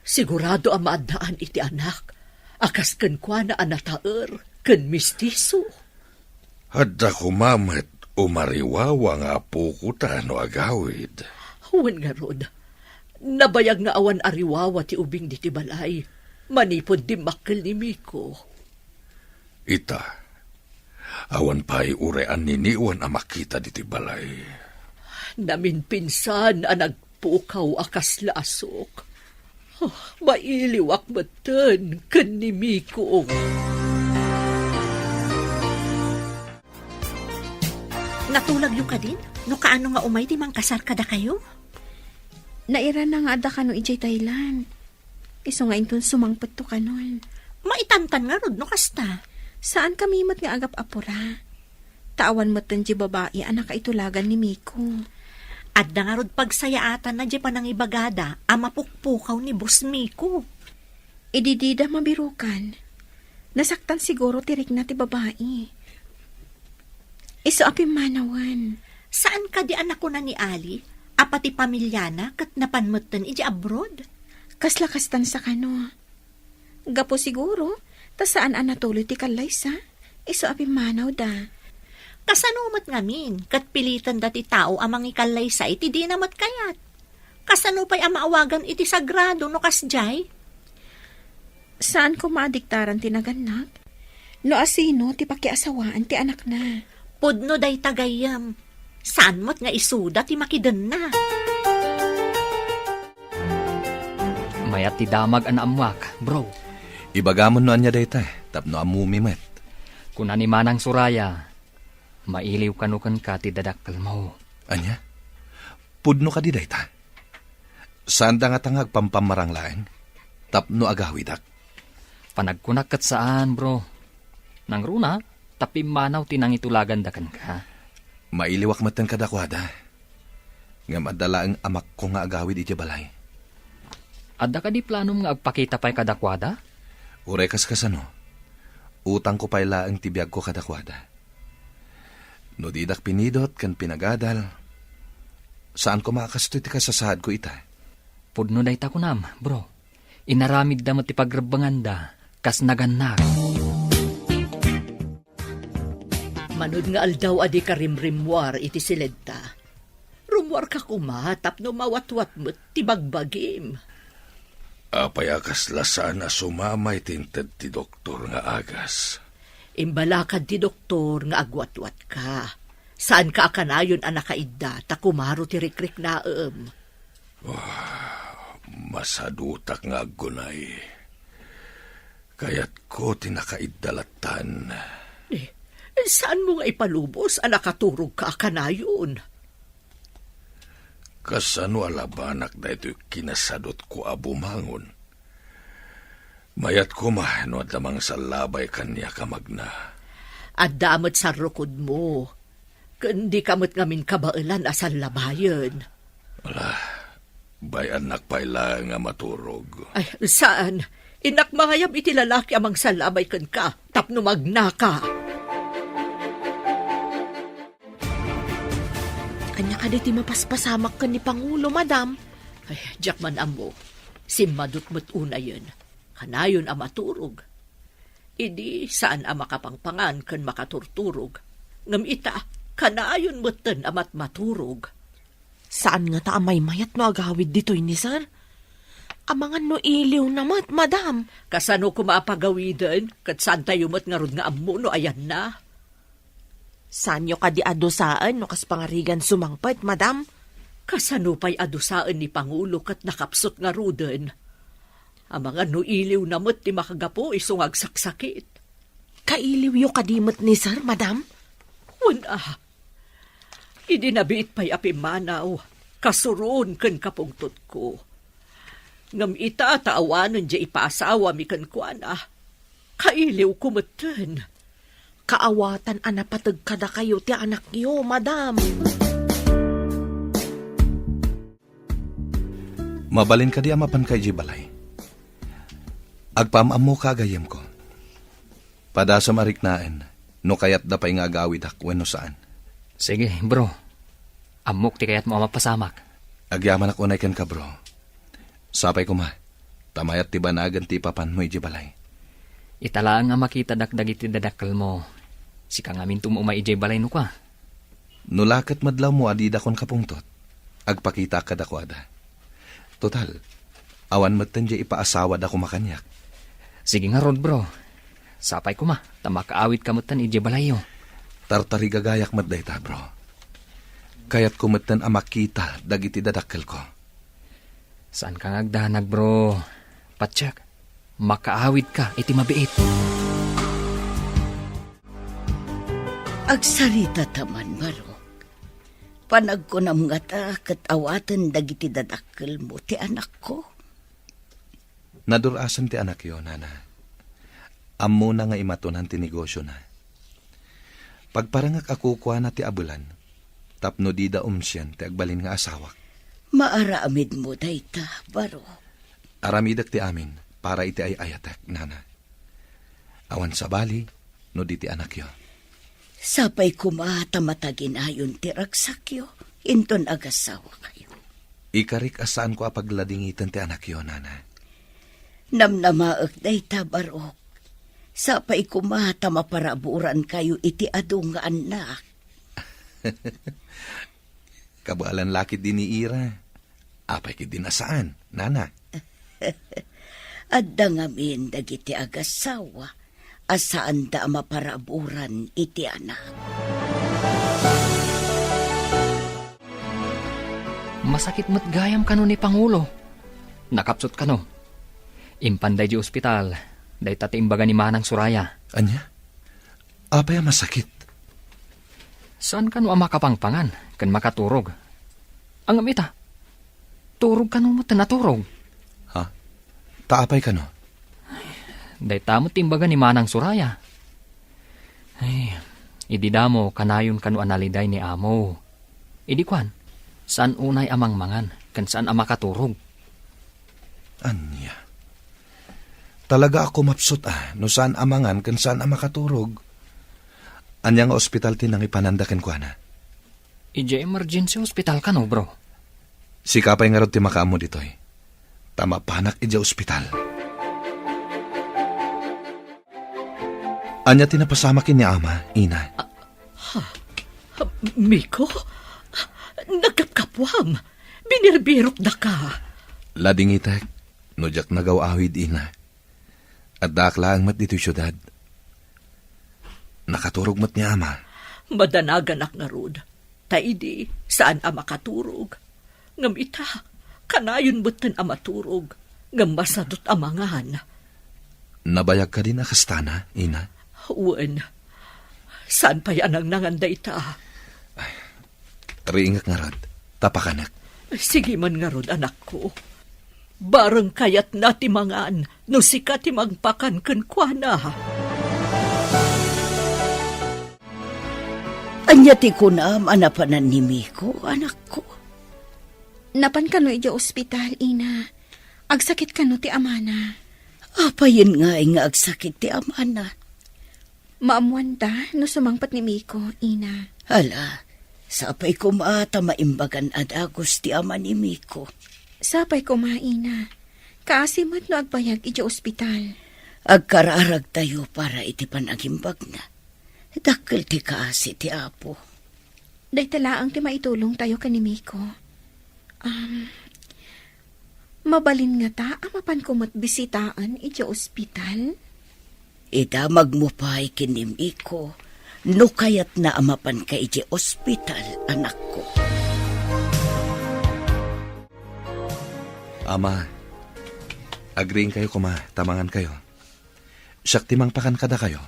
Sigurado a maaddaan iti anak a kas kenkuana a nataer ken mistiso. Adda koma met umariwawa nga apokota no agawid. Wen ngarud, nabayag nga awan ariwawa ti ubing diti balay manipud dimmakkel ni Miko. Ita, awan pay uray anniniwan a makita diti balay. Naminpinsan a nagpukaw a kasla asok. Oh, mailiwak metten ken ni Miko. Natulagyo kadin? No kaano nga umay ti mangkasar kadakayo? Nairana nga adda kano idiay Thailand. Isu nga inton sumangpetto kanon. Maitantan ngarud no kasta. Saan kami met nga agap-apura. Ta awan metten di babai a nakaitulagan ni Miko. Adda ngarud pagsayaatanna di panangibagada a mapukpukaw ni Boss Miko. Idi dida mabirukan, nasaktan siguro ti rikna ti babai. Isu a pimmanawen. Saan kadi a nakuna ni Ali a pati pamiliana ket napan metten iti abroad? Kasla kastan sa kano. Gapu siguro, ta saan a natuloy ti kallaysa, isu a pimmanawda. Kasano met ngamin, ket pilitenda ti tao a mangikallaysa iti dina met kayat? Kasano pay a maawagan iti sagrado no kasdiay? Saan koma a diktaran ti nagannak? No asino ti pakiasawaan ti anakna? Pudno dayta gayyem. Saan met nga isuda ti makidenna? Mayat ti damag a naammuak, bro. Ibagamon no ania dayta, tapno ammomi met. Kuna ni Manang Soraya, mailiw kano kenka ti dadakkelmo. Ania? Pudno kadi dayta? Saanda ngata nga agpampammarang laeng tapno agawidak? Panagkunak ket saan, bro. Nangruna, ta pimmanaw ti nangitulaganda kenka. Mailiwak metten kadakuada. Ngem adda laeng amakko nga agawid idiay balay. Adda kadi planom nga agpakita pay kadakuada? Uray kas kasano, utangko pay laeng ti biagko kadakuada. No didak pinidot ken pinagadal, saan koma a kastoy ti kasasaadko ita. Pudno dayta kunam, bro. Inaramidda met ti pagrebbenganda kas nagannak. Manod nga aldaw a dika rimrimmuar iti siledta, rummuarka koma tapno mawatwat met ti bagbagim. Apay a kasla saan a sumamay ti inted ti doktor nga agas? Imbalakad ti doktor nga agwatwatka. Saanka a kanayon a nakaidda ta kumaro ti rikriknaem. Ah, masadutak nga aggunay. Kayatko ti nakaidda lattan. Eh, saanmo nga ipalubos a nakaturogka a kanayon? Kasano a labanak daytoy kinasadutko a bumangon? Mayat koma no adda mangsallabay kaniak a magna. Adda met sarrukodmo, ken dika met ngamin kabaelan a sallabayen. Ala, bay-annak pay laeng a maturog. Ay, saan. Innak mangayab iti lalaki a mangsalabay kenka tapno magnaka. Ania kadi ti mapaspasamak ken ni Pangulo, madam? Ay, diak man ammo. Simmadut met unayen. Kanayon a maturog. Idi saan a makapangpangan ken makaturturog. Ngem ita, kanayon metten a matmaturog. Saan ngata a maymayat no agawid ditoy ni Sir? Amangan no iliwna met, madam. Kasano koma a pagawiden, ket saantayo met ngarud nga ammo no ayanna? Saanyo kadi a dusaen no kas pangarigan sumangpet, madam? Kasano pay a dusaen ni Pangulo ket nakapsut ngaruden? Amangan no iliwna met ti makagapu isu nga agsaksakit. Kailiwyo kadi met ni Sir, madam? Wen a. Idi nabiit pay a pimmanaw, kasuron ken kapungtotko. Ngem ita ta awanen diay ipaasawami kenkuana, kailiwko metten. Kaawatan a napateg kadakayo ti anakyo, madam. Mabalin kadi a mapanka idiay balay? Agpaam-ammoka a gayyemko. Padasem a riknaen no kayatda pay nga agawidak wenno saan. Sige, bro. Ammok ti kayatmo a mapasamak. Agyamanak unay kenka, bro. Sapay koma, ta mayat ti banagen ti ipapanmo idiay balay. Ita laeng a makitadak dagiti dadakkelmo. Sika ngaminto umay idiay balay no kua. No la ket madlawmo a didakon kapungtot, agpakitaak kadakuada. Total, awan metten diay ipaasawada koma kaniak. Sige ngarud, bro. Sapay koma, ta makaawidka metten idiay balayyo. Tartarigagayak met dayta, bro. Kayatko metten a makita dagiti dadakkelko. Saanka nga agdanag, bro. Patiek, makaawidka iti mabiit. Agsarita ta man, Barok. Panagkunam ngata ket awaten dagiti dadakkelmo ti anakko? Nadur-asen ti anakyo, nana. Ammona nga imatonan ti negosiona. Pagparangak a kukuana ti abelan tapno dida umsien ti agbalin nga asawak. Maaramidmo dayta, Barok. Aramidek ti amin para iti ay-ayatek, nana. Awan sabali no di ti anakyo. Sapay koma ta mataginayon ti ragsakyo inton agasawakayo. Ikarik a saanko a pagladingiten ti anakyo, nana. Namnamaek dayta, Barok. Sapay koma ta maparaburankayo iti adu nga annak. Kabaelan la ketdi ni Ira. Apay ketdin a saan, nana? Adda ngamin dagiti agasawa a saanda a maparaburan iti anak. Masakit met gayam kano ni Pangulo. Nakapsut kano. Impan daydiay ospital, dayta ti imbaga ni Manang Soraya. Ania? Apay a masakit? Saan kano a makapangpangan ken makaturog? Ngem ita, turog kano met a naturog. Ha? Ta apay kano? Dayta met ti imbaga ni Manang Soraya. Ay, idi damo kanayon kano a naliday ni amo. Idi kuan, saan unay a mangmangan ken saan a makaturog. Ania? Talaga a kumapsut a no saan a mangan ken saan a makaturog. Ania nga ospital ti nangipananda kenkuana? Idiay emergency hospital kano, bro. Sika pay ngarud ti makaammo ditoy. Ta mapanak idiay ospital. Ania ti napasamak ken ni ama, ina? Ah, ha? Miko? Nagkapkapuam. Binirbirokdaka. Ladingitek no diak nagaw-awid, ina. Addaak laeng met ditoy siudad. Nakaturog met ni ama. Madanaganak ngarud. Ta idi, saan a makaturog. Ngem ita, kanayon metten a maturog. Ngem masadut a mangan. Nabayag kadin a kastana, ina? Wen. Saan pay a nangnangan dayta? Riingek ngarud, ta pakanek. Sige man ngarud, anakko. Bareng kayatna ti mangan no sika ti mangpakan kenkuana. Ania ti kunam a napanan ni Miko, anakko? Napan kano idiay ospital, Ina? Agsakit kano ti amana? Apayen ngay nga agsakit ti amana? Maammuanta no sumangpet ni Miko, Ina. Hala, sapay koma ta maimbagan a dagus ti ama ni Miko. Sapay koma, Ina. Kaasi met no agbayag idiay ospital. Agkararagtayo para iti panagimbagna. Dakkel ti kaasi ti Apo. Dayta laeng ti maitulongtayo ken ni Miko. Um, mabalin ngata a mapanko met bisitaen idiay ospital? Idamagmo pay ken ni Miko no kayatna a mapanka idiay ospital, anakko. Ama, agriingkayo koma, ta mangankayo. Siak ti mangpakan kadakayo.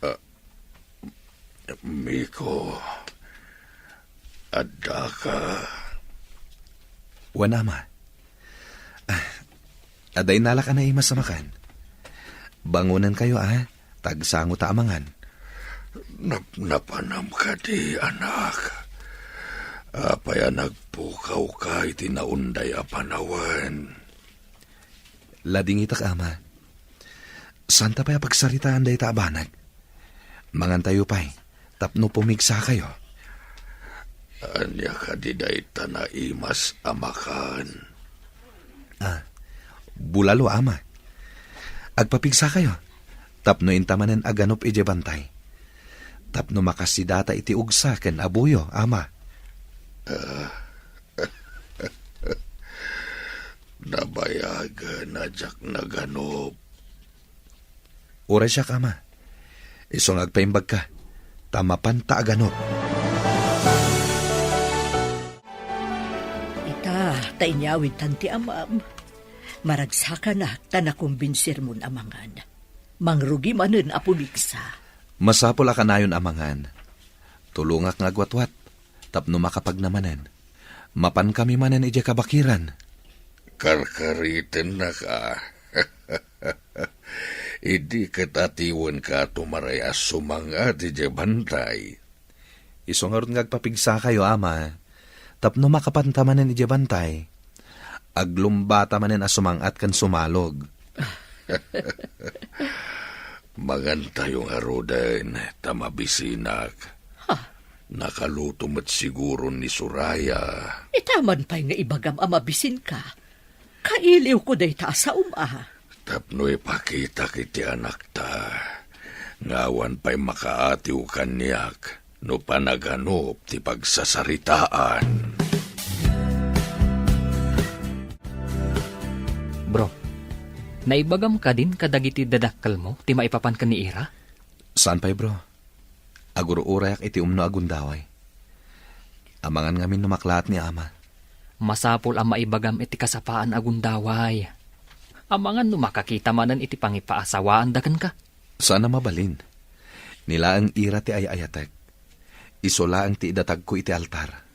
Ah, Miko, addaka? Wen, Ama. Ah, adda innalak a naimas a makan. Bangonenkayo, a, ta agsangota a mangan. Napnapanam kadi, anak? Apay a nagpukawka iti naunday a panawen? Ladingitak, Ama. Saanta pay a pagsaritaan dayta a banag. Mangantayo pay, tapno pumigsakayo. Ania kadi dayta naimas a makan? Ah, bulalo, Ama. Agpapigsakayo, tapno inta manen a ganup idiay bantay. Tapno makasidata iti ugsa ken abuyo, Ama. Ah, nabayagen a diak naganup. Uray siak, Ama. Isu nga agpaimbagka, ta mapanta a ganup. Ita, ta inyawidtan ti amam. Maragsakanak ta nakumbinsirmon a mangan. Mangrugi manen a pumigsa. Masapul a kanayon a mangan. Tulongak nga agwatwat, tapno makapagna manen. Mapankami manen idiay kabakiran. Karkaritennak a. Idi ket atiwenka tumaray a sumang-at idiay bantay. Isu ngarud nga agpapigsakayo, Ama, tapno makapanta manen idiay bantay. Aglumbata manen a sumang-at ken sumalog. Mangantayo ngaruden, ta mabisinak. Ha? Nakaluto met siguron ni Soraya. Ita man pay nga ibagam a mabisinka. Kailiwko dayta a saom a. Tapno ipakitak iti anakta nga awan pay makaatiw kaniak no panaganup ti pagsasaritaan. Bro, naibagam kadin kadagiti dadakkelmo ti maipapan ken ni Ira? Saan pay, bro. Agur-urayak iti umno a gundaway. Amangan ngamin no maklaat ni Ama. Masapul a maibagam iti kasapaan a gundaway. Amangan no makakita manen iti pangipaasawaanda kenka. Saan a mabalin. Ni laeng Ira ti ay-ayatek. Isu laeng ti idatagko iti altar.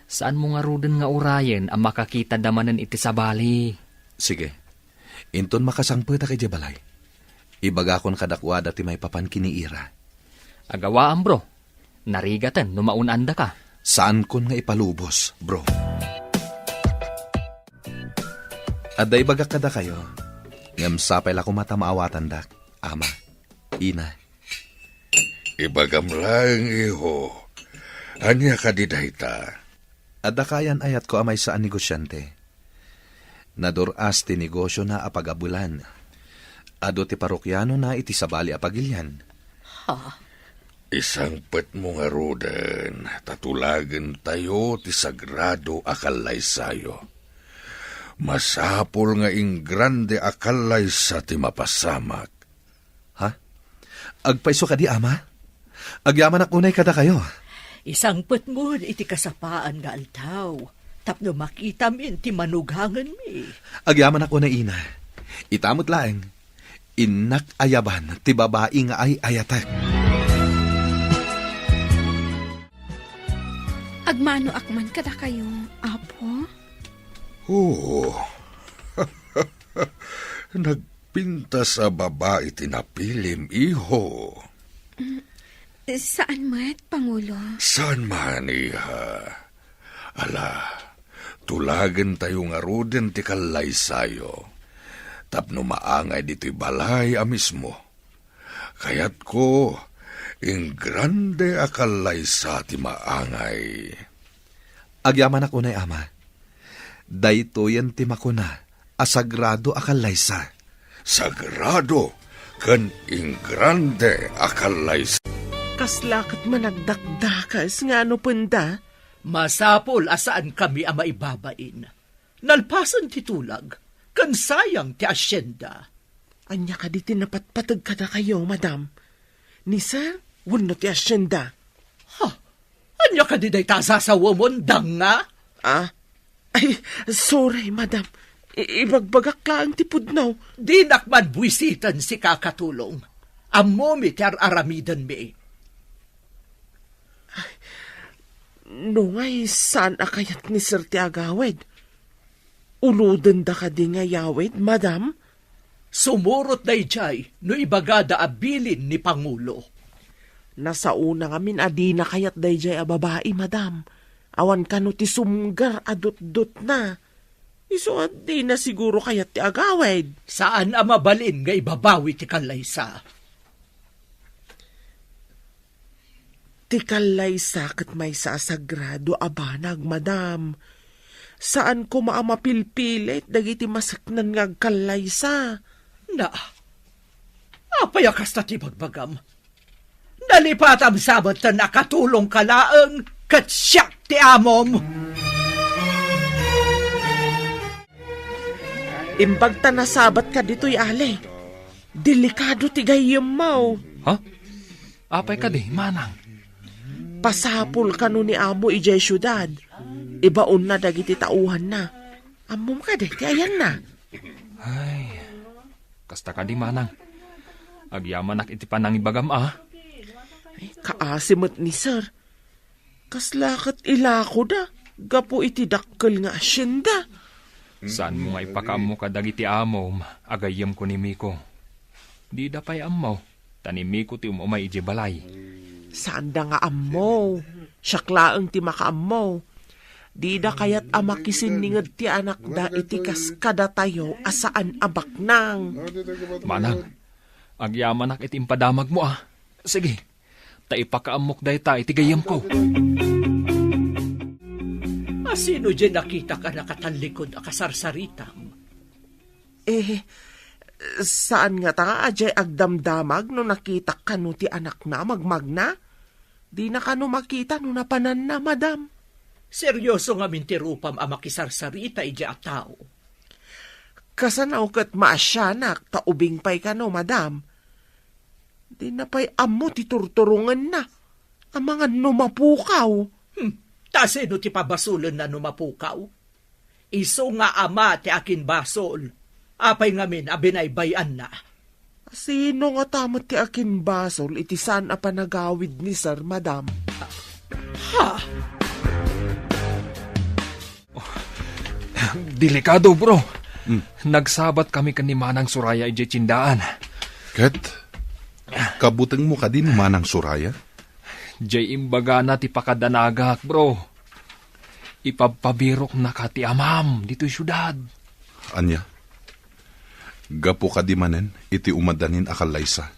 Saanmo ngaruden nga urayen a makakitada manen iti sabali. Sige. Inton makasangpetak idiay balay, ibagakon kadakuada ti maipapan ken ni Ira. Agawaam, bro. Narigaten no maun-andaka. Saankon nga ipalubos, bro. Adda ibagak kadakayo, ngem sapay la koma ta maawatandak, Ama, Ina. Ibagam laeng, iho. Ania kadi dayta? Adda kayan-ayatko a maysa a negosiante. Nadur-as ti negosiona a pagabelan. Adu ti parokianona iti sabali a pagilian. Ha? Isangpetmo ngaruden, ta tulagentayo ti sagrado a kallaysayo. Masapul nga ingrande a kallaysa ti mapasamak. Ha? Agpayso kadi, Ama? Agyamanak unay kadakayo. Isangpetmon iti kasapaan nga aldaw, tapno makitamin ti manugangenmi. Agyamanak unay, Ina. Ita met laeng, innak ayaban ti babai nga ay-ayatek. Agmanoak man kadakayo, Apo. Oo. Nagpintas a babai ti napilim, iho. Mm, Saan met, Pangulo. Saan man, iha. Ala, tulagentayo ngaruden ti kallaysayo tapno maangay ditoy balay a mismo. Kayatko, ingrande a kallaysa ti maangay. Agyamanak unay, Ama. Daytoyen ti makuna a sagrado a kallaysa. Sagrado ken ingrande a kallaysa. Kasla ket managdakdakes nga anupenda? Masapul a saankami a maibabain. Nalpasen ti tulag, ken sayang ti asyenda. Ania kadi ti napatpateg kadakayo, madam? Ni sir wenno ti asyenda? Ha? Ania kadi dayta a sasawemon, danga? Ah? Ay, sorry, madam. I-, ibagbagak laeng ti pudno. Dinak man buisiten sika, Katulong. Ammomi ti ar-aramidenmi. Ay, no ngay saan a kayat ni sir ti agawid, ulodenda kadi nga yawid, madam? Sumurot daydiay no ibagada a bilin ni Pangulo. Nasaona ngamin a dina kayat daydiay a babai, madam. Awan kano ti sumgar a dutdotna. Isu a dina siguro kayat ti agawid. Saan a mabalin nga ibabawi ti kallaysa. Ti kallaysa ket maysa a sagrado a banag, madam. Saan koma a mapilpilit dagiti maseknan nga agkallaysa. Na, apay a kasta ti bagbagam? Nalipatam sa metten a Katulongka laeng ket siak ti amom. Imbagta nasabatka ditoy, Ale. Delikado ti gayyemmo. Ha? Apay kadi, manang? Pasapul kano ni amo idiay siudad. Ibaonna dagiti tauhanna. Ammom kadi ti ayanna? Ay, kasta kadi, manang. Agyamanak iti panangibagam, a. Ay, kaasi met ni sir. Kasla ket ilakoda gapu iti dakkel nga asyenda. Saanmo nga ipakaammo kadagiti amom a gayyemko ni Miko? Dida pay ammo, ta ni Miko ti um-umay idiay balay. Saanda nga ammo. Siak laeng ti makaammo. Dida kayat a makisinninged ti anakda iti kas kadatayo a saan a baknang. Manang, agyamanak iti impadamagmo, a. Sige, ta ipakaammok dayta iti gayyemko. Asino diay nakitak a nakatallikod a kasarsaritam? Eh, saan ngata nga adiay agdamdamag no nakitak kano ti anakna a magmagna? Dina kano makita no napananna, madam. Serioso ngamin ti rupam a makisarsarita idiay a tao. Kasano ket maasianak ta ubing pay kano, madam? Dina pay ammo ti turturongenna. Amangan no mapukaw. Hmm, ta sino ti pabasolenna no mapukaw? Isu nga ama ti akinbasol. Apay ngamin a binaybay-anna? Sino ngata met ti akinbasol iti saan a panagawid ni sir, madam? Ha? Delikado, bro. Hmm. Nagsabat kami ken ni Manang Soraya idiay tiendaan. Ket, kabutengmo kadi ni Manang Soraya? Diay imbagana ti pakadanagak, bro. Ipabpabiroknaka ti amam ditoy siudad. Ania? Gapu kadi manen iti umadanin a kallaysa?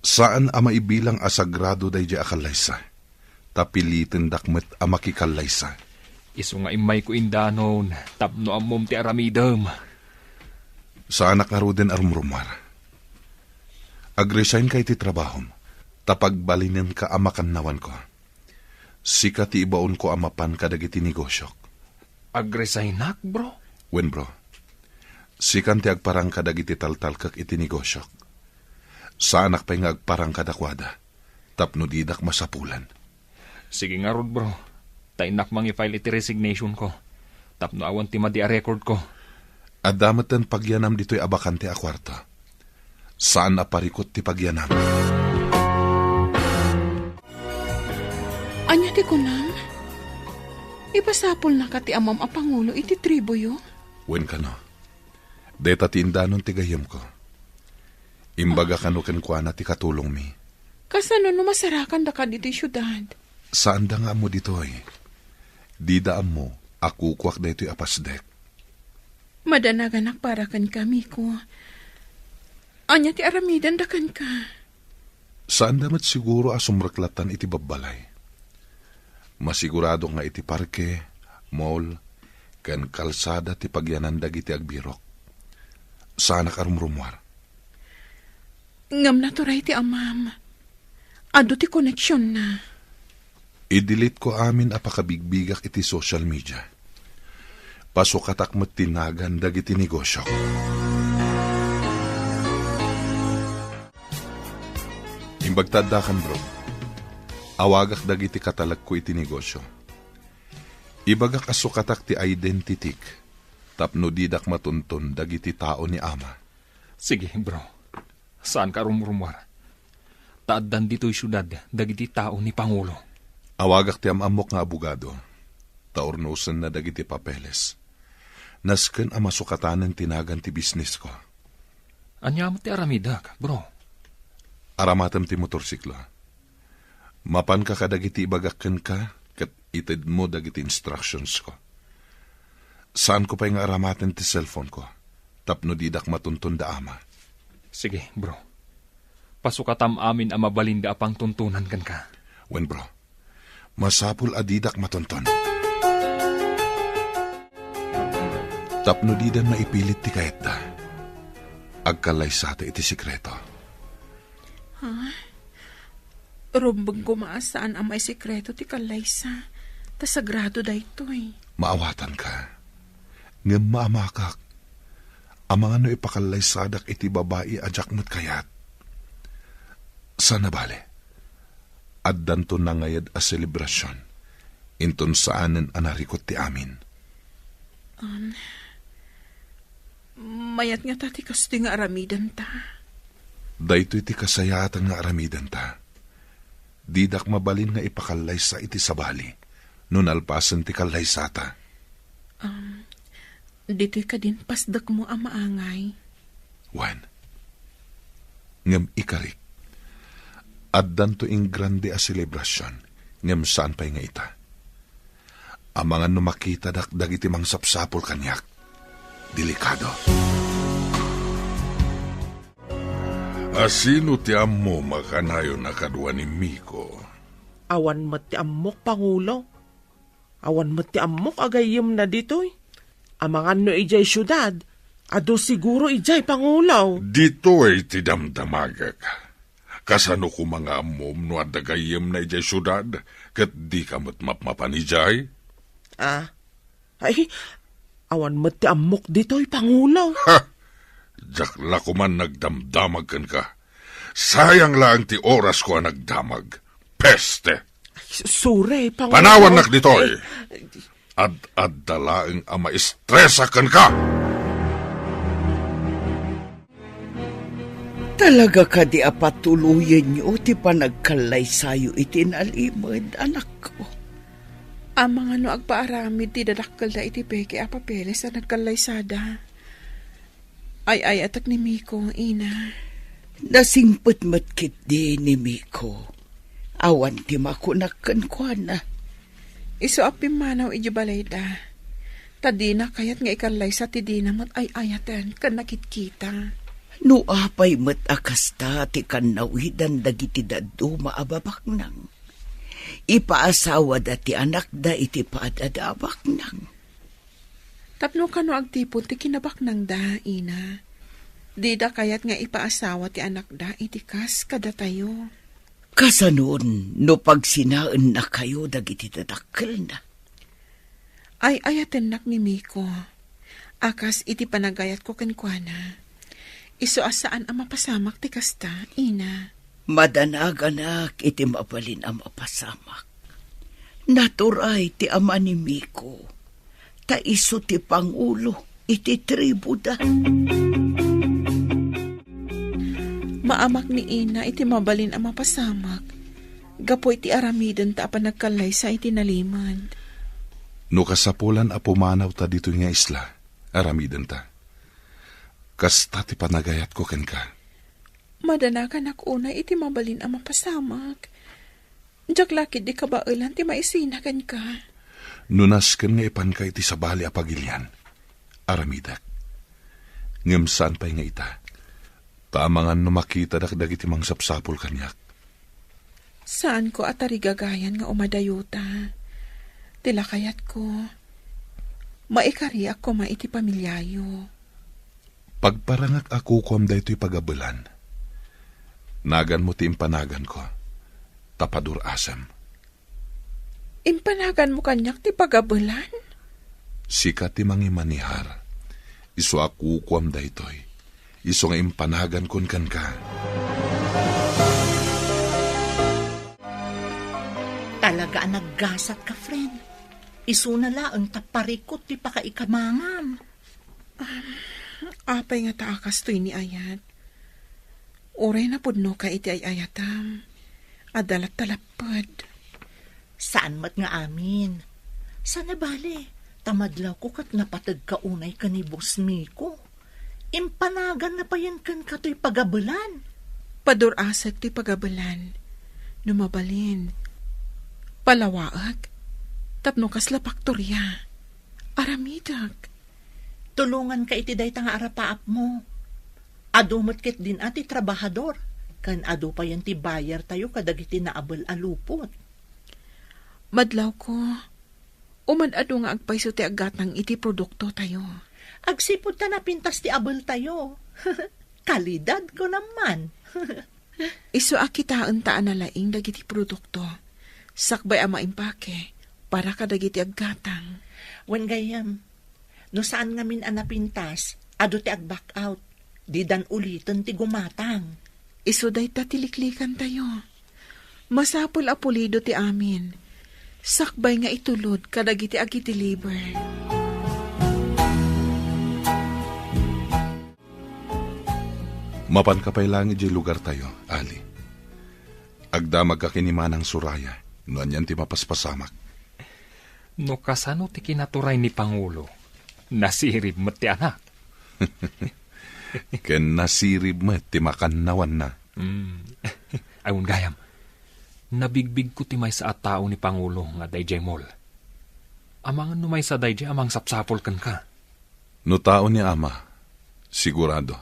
Saan a maibilang a sagrado daydiay a kallaysa, ta pilitendak met a makikallaysa. Isu nga immayko indanon tapno ammom ti aramidem. Saanak ngaruden a rumrumuar. Agresignka iti trabahom, ta pagbalinenka a makannawanko. Sika ti ibaonko a mapan kadagiti negosiok. Agresignak, bro? Wen, bro. Sikan ti agparang kadagiti taltalkek iti negosiok. Saanak pay nga agparang kadakuada, tapno didak masapulan. Sige ngarud, bro. Ta innak mangi-file iti resignation ko. Tapno awan ti madi a record ko. Adda metten pagyanam ditoy a bakante a kuarto. Saan a parikut ti pagyanam. Ania ti kunam? Ipasapulnaka ti amam a pangulo iti tribuyo? Wen kano. Deta ti indanon ti gayyemko. Imbaga kano kenkuana ti katulongmi. Kasano no masarakandaka ditoy siudad? Saanda nga ammo ditoy. Dida ammo a kukuak daytoy a pasdek. Madanaganak para kenka, Miko. Ania ti aramidenda kenka? Saanda met siguro a sumreklattan iti babbalay. Masigurado nga iti parke, mall, ken kalsada ti pagyanan dagiti agbirok. Saanak a rumrumuar. Ngem naturay ti amam. Adu ti koneksionna. I-delete ko amin a pakabigbigak iti social media. Pasukatak met ti nagan dagiti negosiok. Imbag ta addakan, bro. Awagak dagiti katalekko iti negosio. Ibagak a sukatak ti identitik tapno didak matunton dagiti tao ni ama. Sige, bro. Saanka a rumrumuar. Ta addan ditoy siudad dagiti tao ni Pangulo. Awagak ti am-ammok nga abogado, ta urnosenna dagiti papeles. Nasken a masukatanen ti nagan ti bisnisko. Ania met ti aramidek, bro? Aramatem ti motorsiklo. Mapanka kadagiti ibagak kenka, ket itedmo dagiti instructionsko. Saanko pay nga aramaten ti cellphoneko, tapno didak matunton da ama. Sige, bro. Pasukatam amin a mabalinda a pangtuntonan kenka. Wen, bro. Masapul a didak matunton. Tapno dida maipilit ti kayatda, agkallaysata iti sekreto. Ha? Rumbeng koma a saan a maisekreto ti kallaysa, ta sagrado daytoy. Maawatanka. Ngem maamakak. Amangan no ipakallaysadak iti babai a diak met kayat. Sana bale, addanto nangayad a selebrasion, inton saanen a narikut ti amin. Um, mayat ngata ti kastoy nga aramidenta? Daytoy ti kasayaatan nga aramidenta. Didak mabalin nga ipakallaysa iti sabali no nalpasen ti kallaysata. Um, ditoy kadin pasdekmo a maangay. Wen, ngem ikarik, addanto ingrande a selebrasion, ngem saan pay nga ita. Amangan no makitadak dagiti mangsapsapul kaniak. Delikado. Asino ti ammo makanayon a kadua ni Miko? Awan met ti ammok, Pangulo. Awan met ti ammok a gayyemna ditoy. Amangan no idiay siudad, adu siguro idiay, Pangulo. Ditoy ti damdamagek. Kasano koma nga ammom no adda gayyemna idiay siudad, ket dika met mapmapan idiay? Ah, ay, awan met ti ammok ditoy, Pangulo. Ha! Diak la koman nagdamdamag kenka. Sayang laeng ti orasko a nagdamag. Peste! Ay, sorry, Pangulo. Panawannak ditoy! Ad-adda laeng a maestresak kenka! Talaga kadi a patuloyenyo ti panagkallaysayo iti nalimed, anakko? Amangan no agpaaramid ti dadakkelda iti peke a papeles a nagkallaysada. Ay-ayatek ni Miko, ina. Nasingpet met ketdi ni Miko. Awan ti makunak kenkuana. Isu a pimmanaw idiay balayda. Ta dina kayat nga ikallaysa ti dina met ay-ayaten ken nakitkita. No apay met a kasta ti kannawidan dagiti dadduma a babaknang, ipaasawada ti anakda iti padada a baknang. Tapno kano agtipon ti kinabaknangda, ina. Dida kayat nga ipaasawa ti anakda iti kas kadatayo. Kasanon no pagsinaennakayo dagiti dadakkelna? Ay-ayatennak ni Miko a kas iti panagayatko kenkuana. Isu a saan a mapasamak ti kasta, ina. Madanaganak iti mabalin a mapasamak. Naturay ti ama ni Miko, ta isu ti pangulo iti tribuda. Maamak ni ina iti mabalin a mapasamak gapu iti aramidenta a panagkallaysa iti nalimed. No kasapulan a pumanawta ditoy nga isla, aramidenta. Kasta ti panagayatko kenka. Madanaganak unay iti mabalin a mapasamak. Diak la ketdi kabaelan ti maisina kenka. No nasken nga ipanka iti sabali a pagilian, aramidek. Ngem saan pay nga ita, ta amangan no makitadak dagiti mangsapsapul kaniak. Saanko a tarigagayan nga umadayota. Ti lakayatko, maikariak koma iti pamiliayo. Pagparangak a kukuam daytoy pagabelan. Naganmo ti impanaganko, ta padur-asem. Impanaganmo kaniak ti pagabelan? Sika ti mangimanihar. Isu a kukuam daytoy. Isu nga impanagankon kenka. Talaga a naggasat ka, friend. Isuna laeng ta parikut ti pakaikamangam. Apay nga ta a kastoy ni ayat? Uray napudnoka iti ay-ayatam. Adda latta lapped. Saan met nga amin. Saan a bale, ta madlawko ket napategka unay ken ni Boss Miko. Impanaganna payen kenka toy pagabelan. Padur-asek toy pagabelan. No mabalin, palawaek tapno kasla paktoria. Aramidek. Tulonganka iti dayta nga arapaapmo. Adu met ketdin a ti trabahador, ken adu payen ti buyer tayo kadagiti naabel a lupot. Madlawko, umad-adu nga agpayso ti aggatang iti produkto tayo. Agsipud ta napintas ti abel tayo. Kalidad ko naman. Isu a kitaenta a nalaing dagiti produkto, sakbay a maimpake para kadagiti aggatang. Wen gayyem, no saan ngamin a napintas, adu ti ag-back out. Didan uliten ti gumatang. Isu dayta ti liklikantayo. Masapul a pulido ti amin, sakbay nga itulod kadagiti agi-deliver. Mapanka pay laeng idiay lugartayo, Ali. Agdamagka ken ni Manang Soraya no anian ti mapaspasamak. No kasano ti kinaturay ni Pangulo, nasirib met ti anak. Ken nasirib met ti makannawanna. Mm. Ay, wen gayam, nabigbigko ti maysa a tao ni Pangulo nga daydiay mall. Amangan no maysa daydiay a mangsapsapul kenka. No tao ni Ama, sigurado,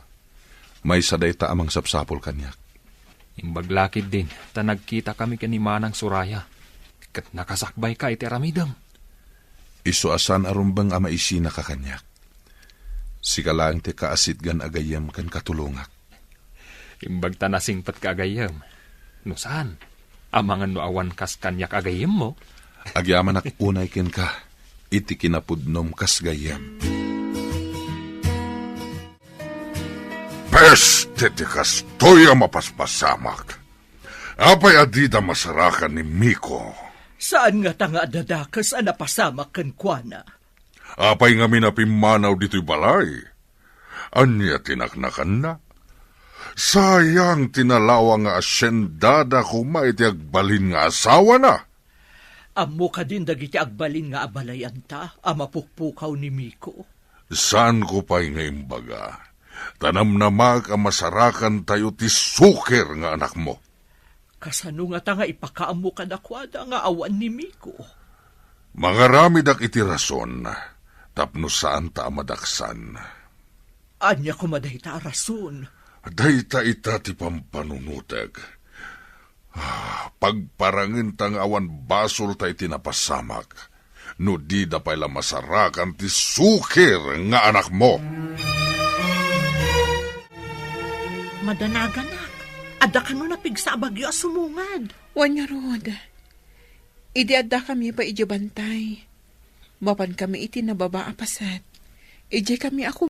maysa dayta a mangsapsapul kaniak. Imbag la ketdin ta nagkitakami ken ni Manang Soraya, ket nakasakbayka iti aramidem. Isu a saan a rumbeng a maisinaka kaniak. Sika laeng ti kaasitgan a gayyem ken katulongak. Imbag ta nasingpetka a gayyem. No saan, amangan no awan kas kaniak a gayyemmo. Agyamanak unay kenka iti kinapudnom kas gayyem. Peste ti kastoy a mapaspasamak! Apay a dida masarakan ni Miko? Saan ngata nga adda dakes a napasamak kenkuana? Apay ngamin a pimmanaw ditoy balay? Ania ti naknakanna? Sayang ti nalawang nga asiendada koma iti agbalin nga asawana. Ammo kadin dagiti agbalin nga abalayanta a mapukpukaw ni Miko? Saanko pay nga imbaga, ta namnamaek a masarakantayo ti suker nga anakmo. Kasano ngata nga ipakaammo kadakuada nga awan ni Miko? Mangaramidak iti rason tapno saanta a madaksan. Ania koma dayta a rason? Dayta ita ti pampanunotek. Ah, pagparangenta nga awan basolta iti napasamak, no dida pay la masarakan ti suker nga anakmo. Madanaganak, adda kano napigsa a bagyo a sumungad? Wen ngarud, idi addakami pay idiay bantay, mapankami iti nababa a paset. Idiaykami a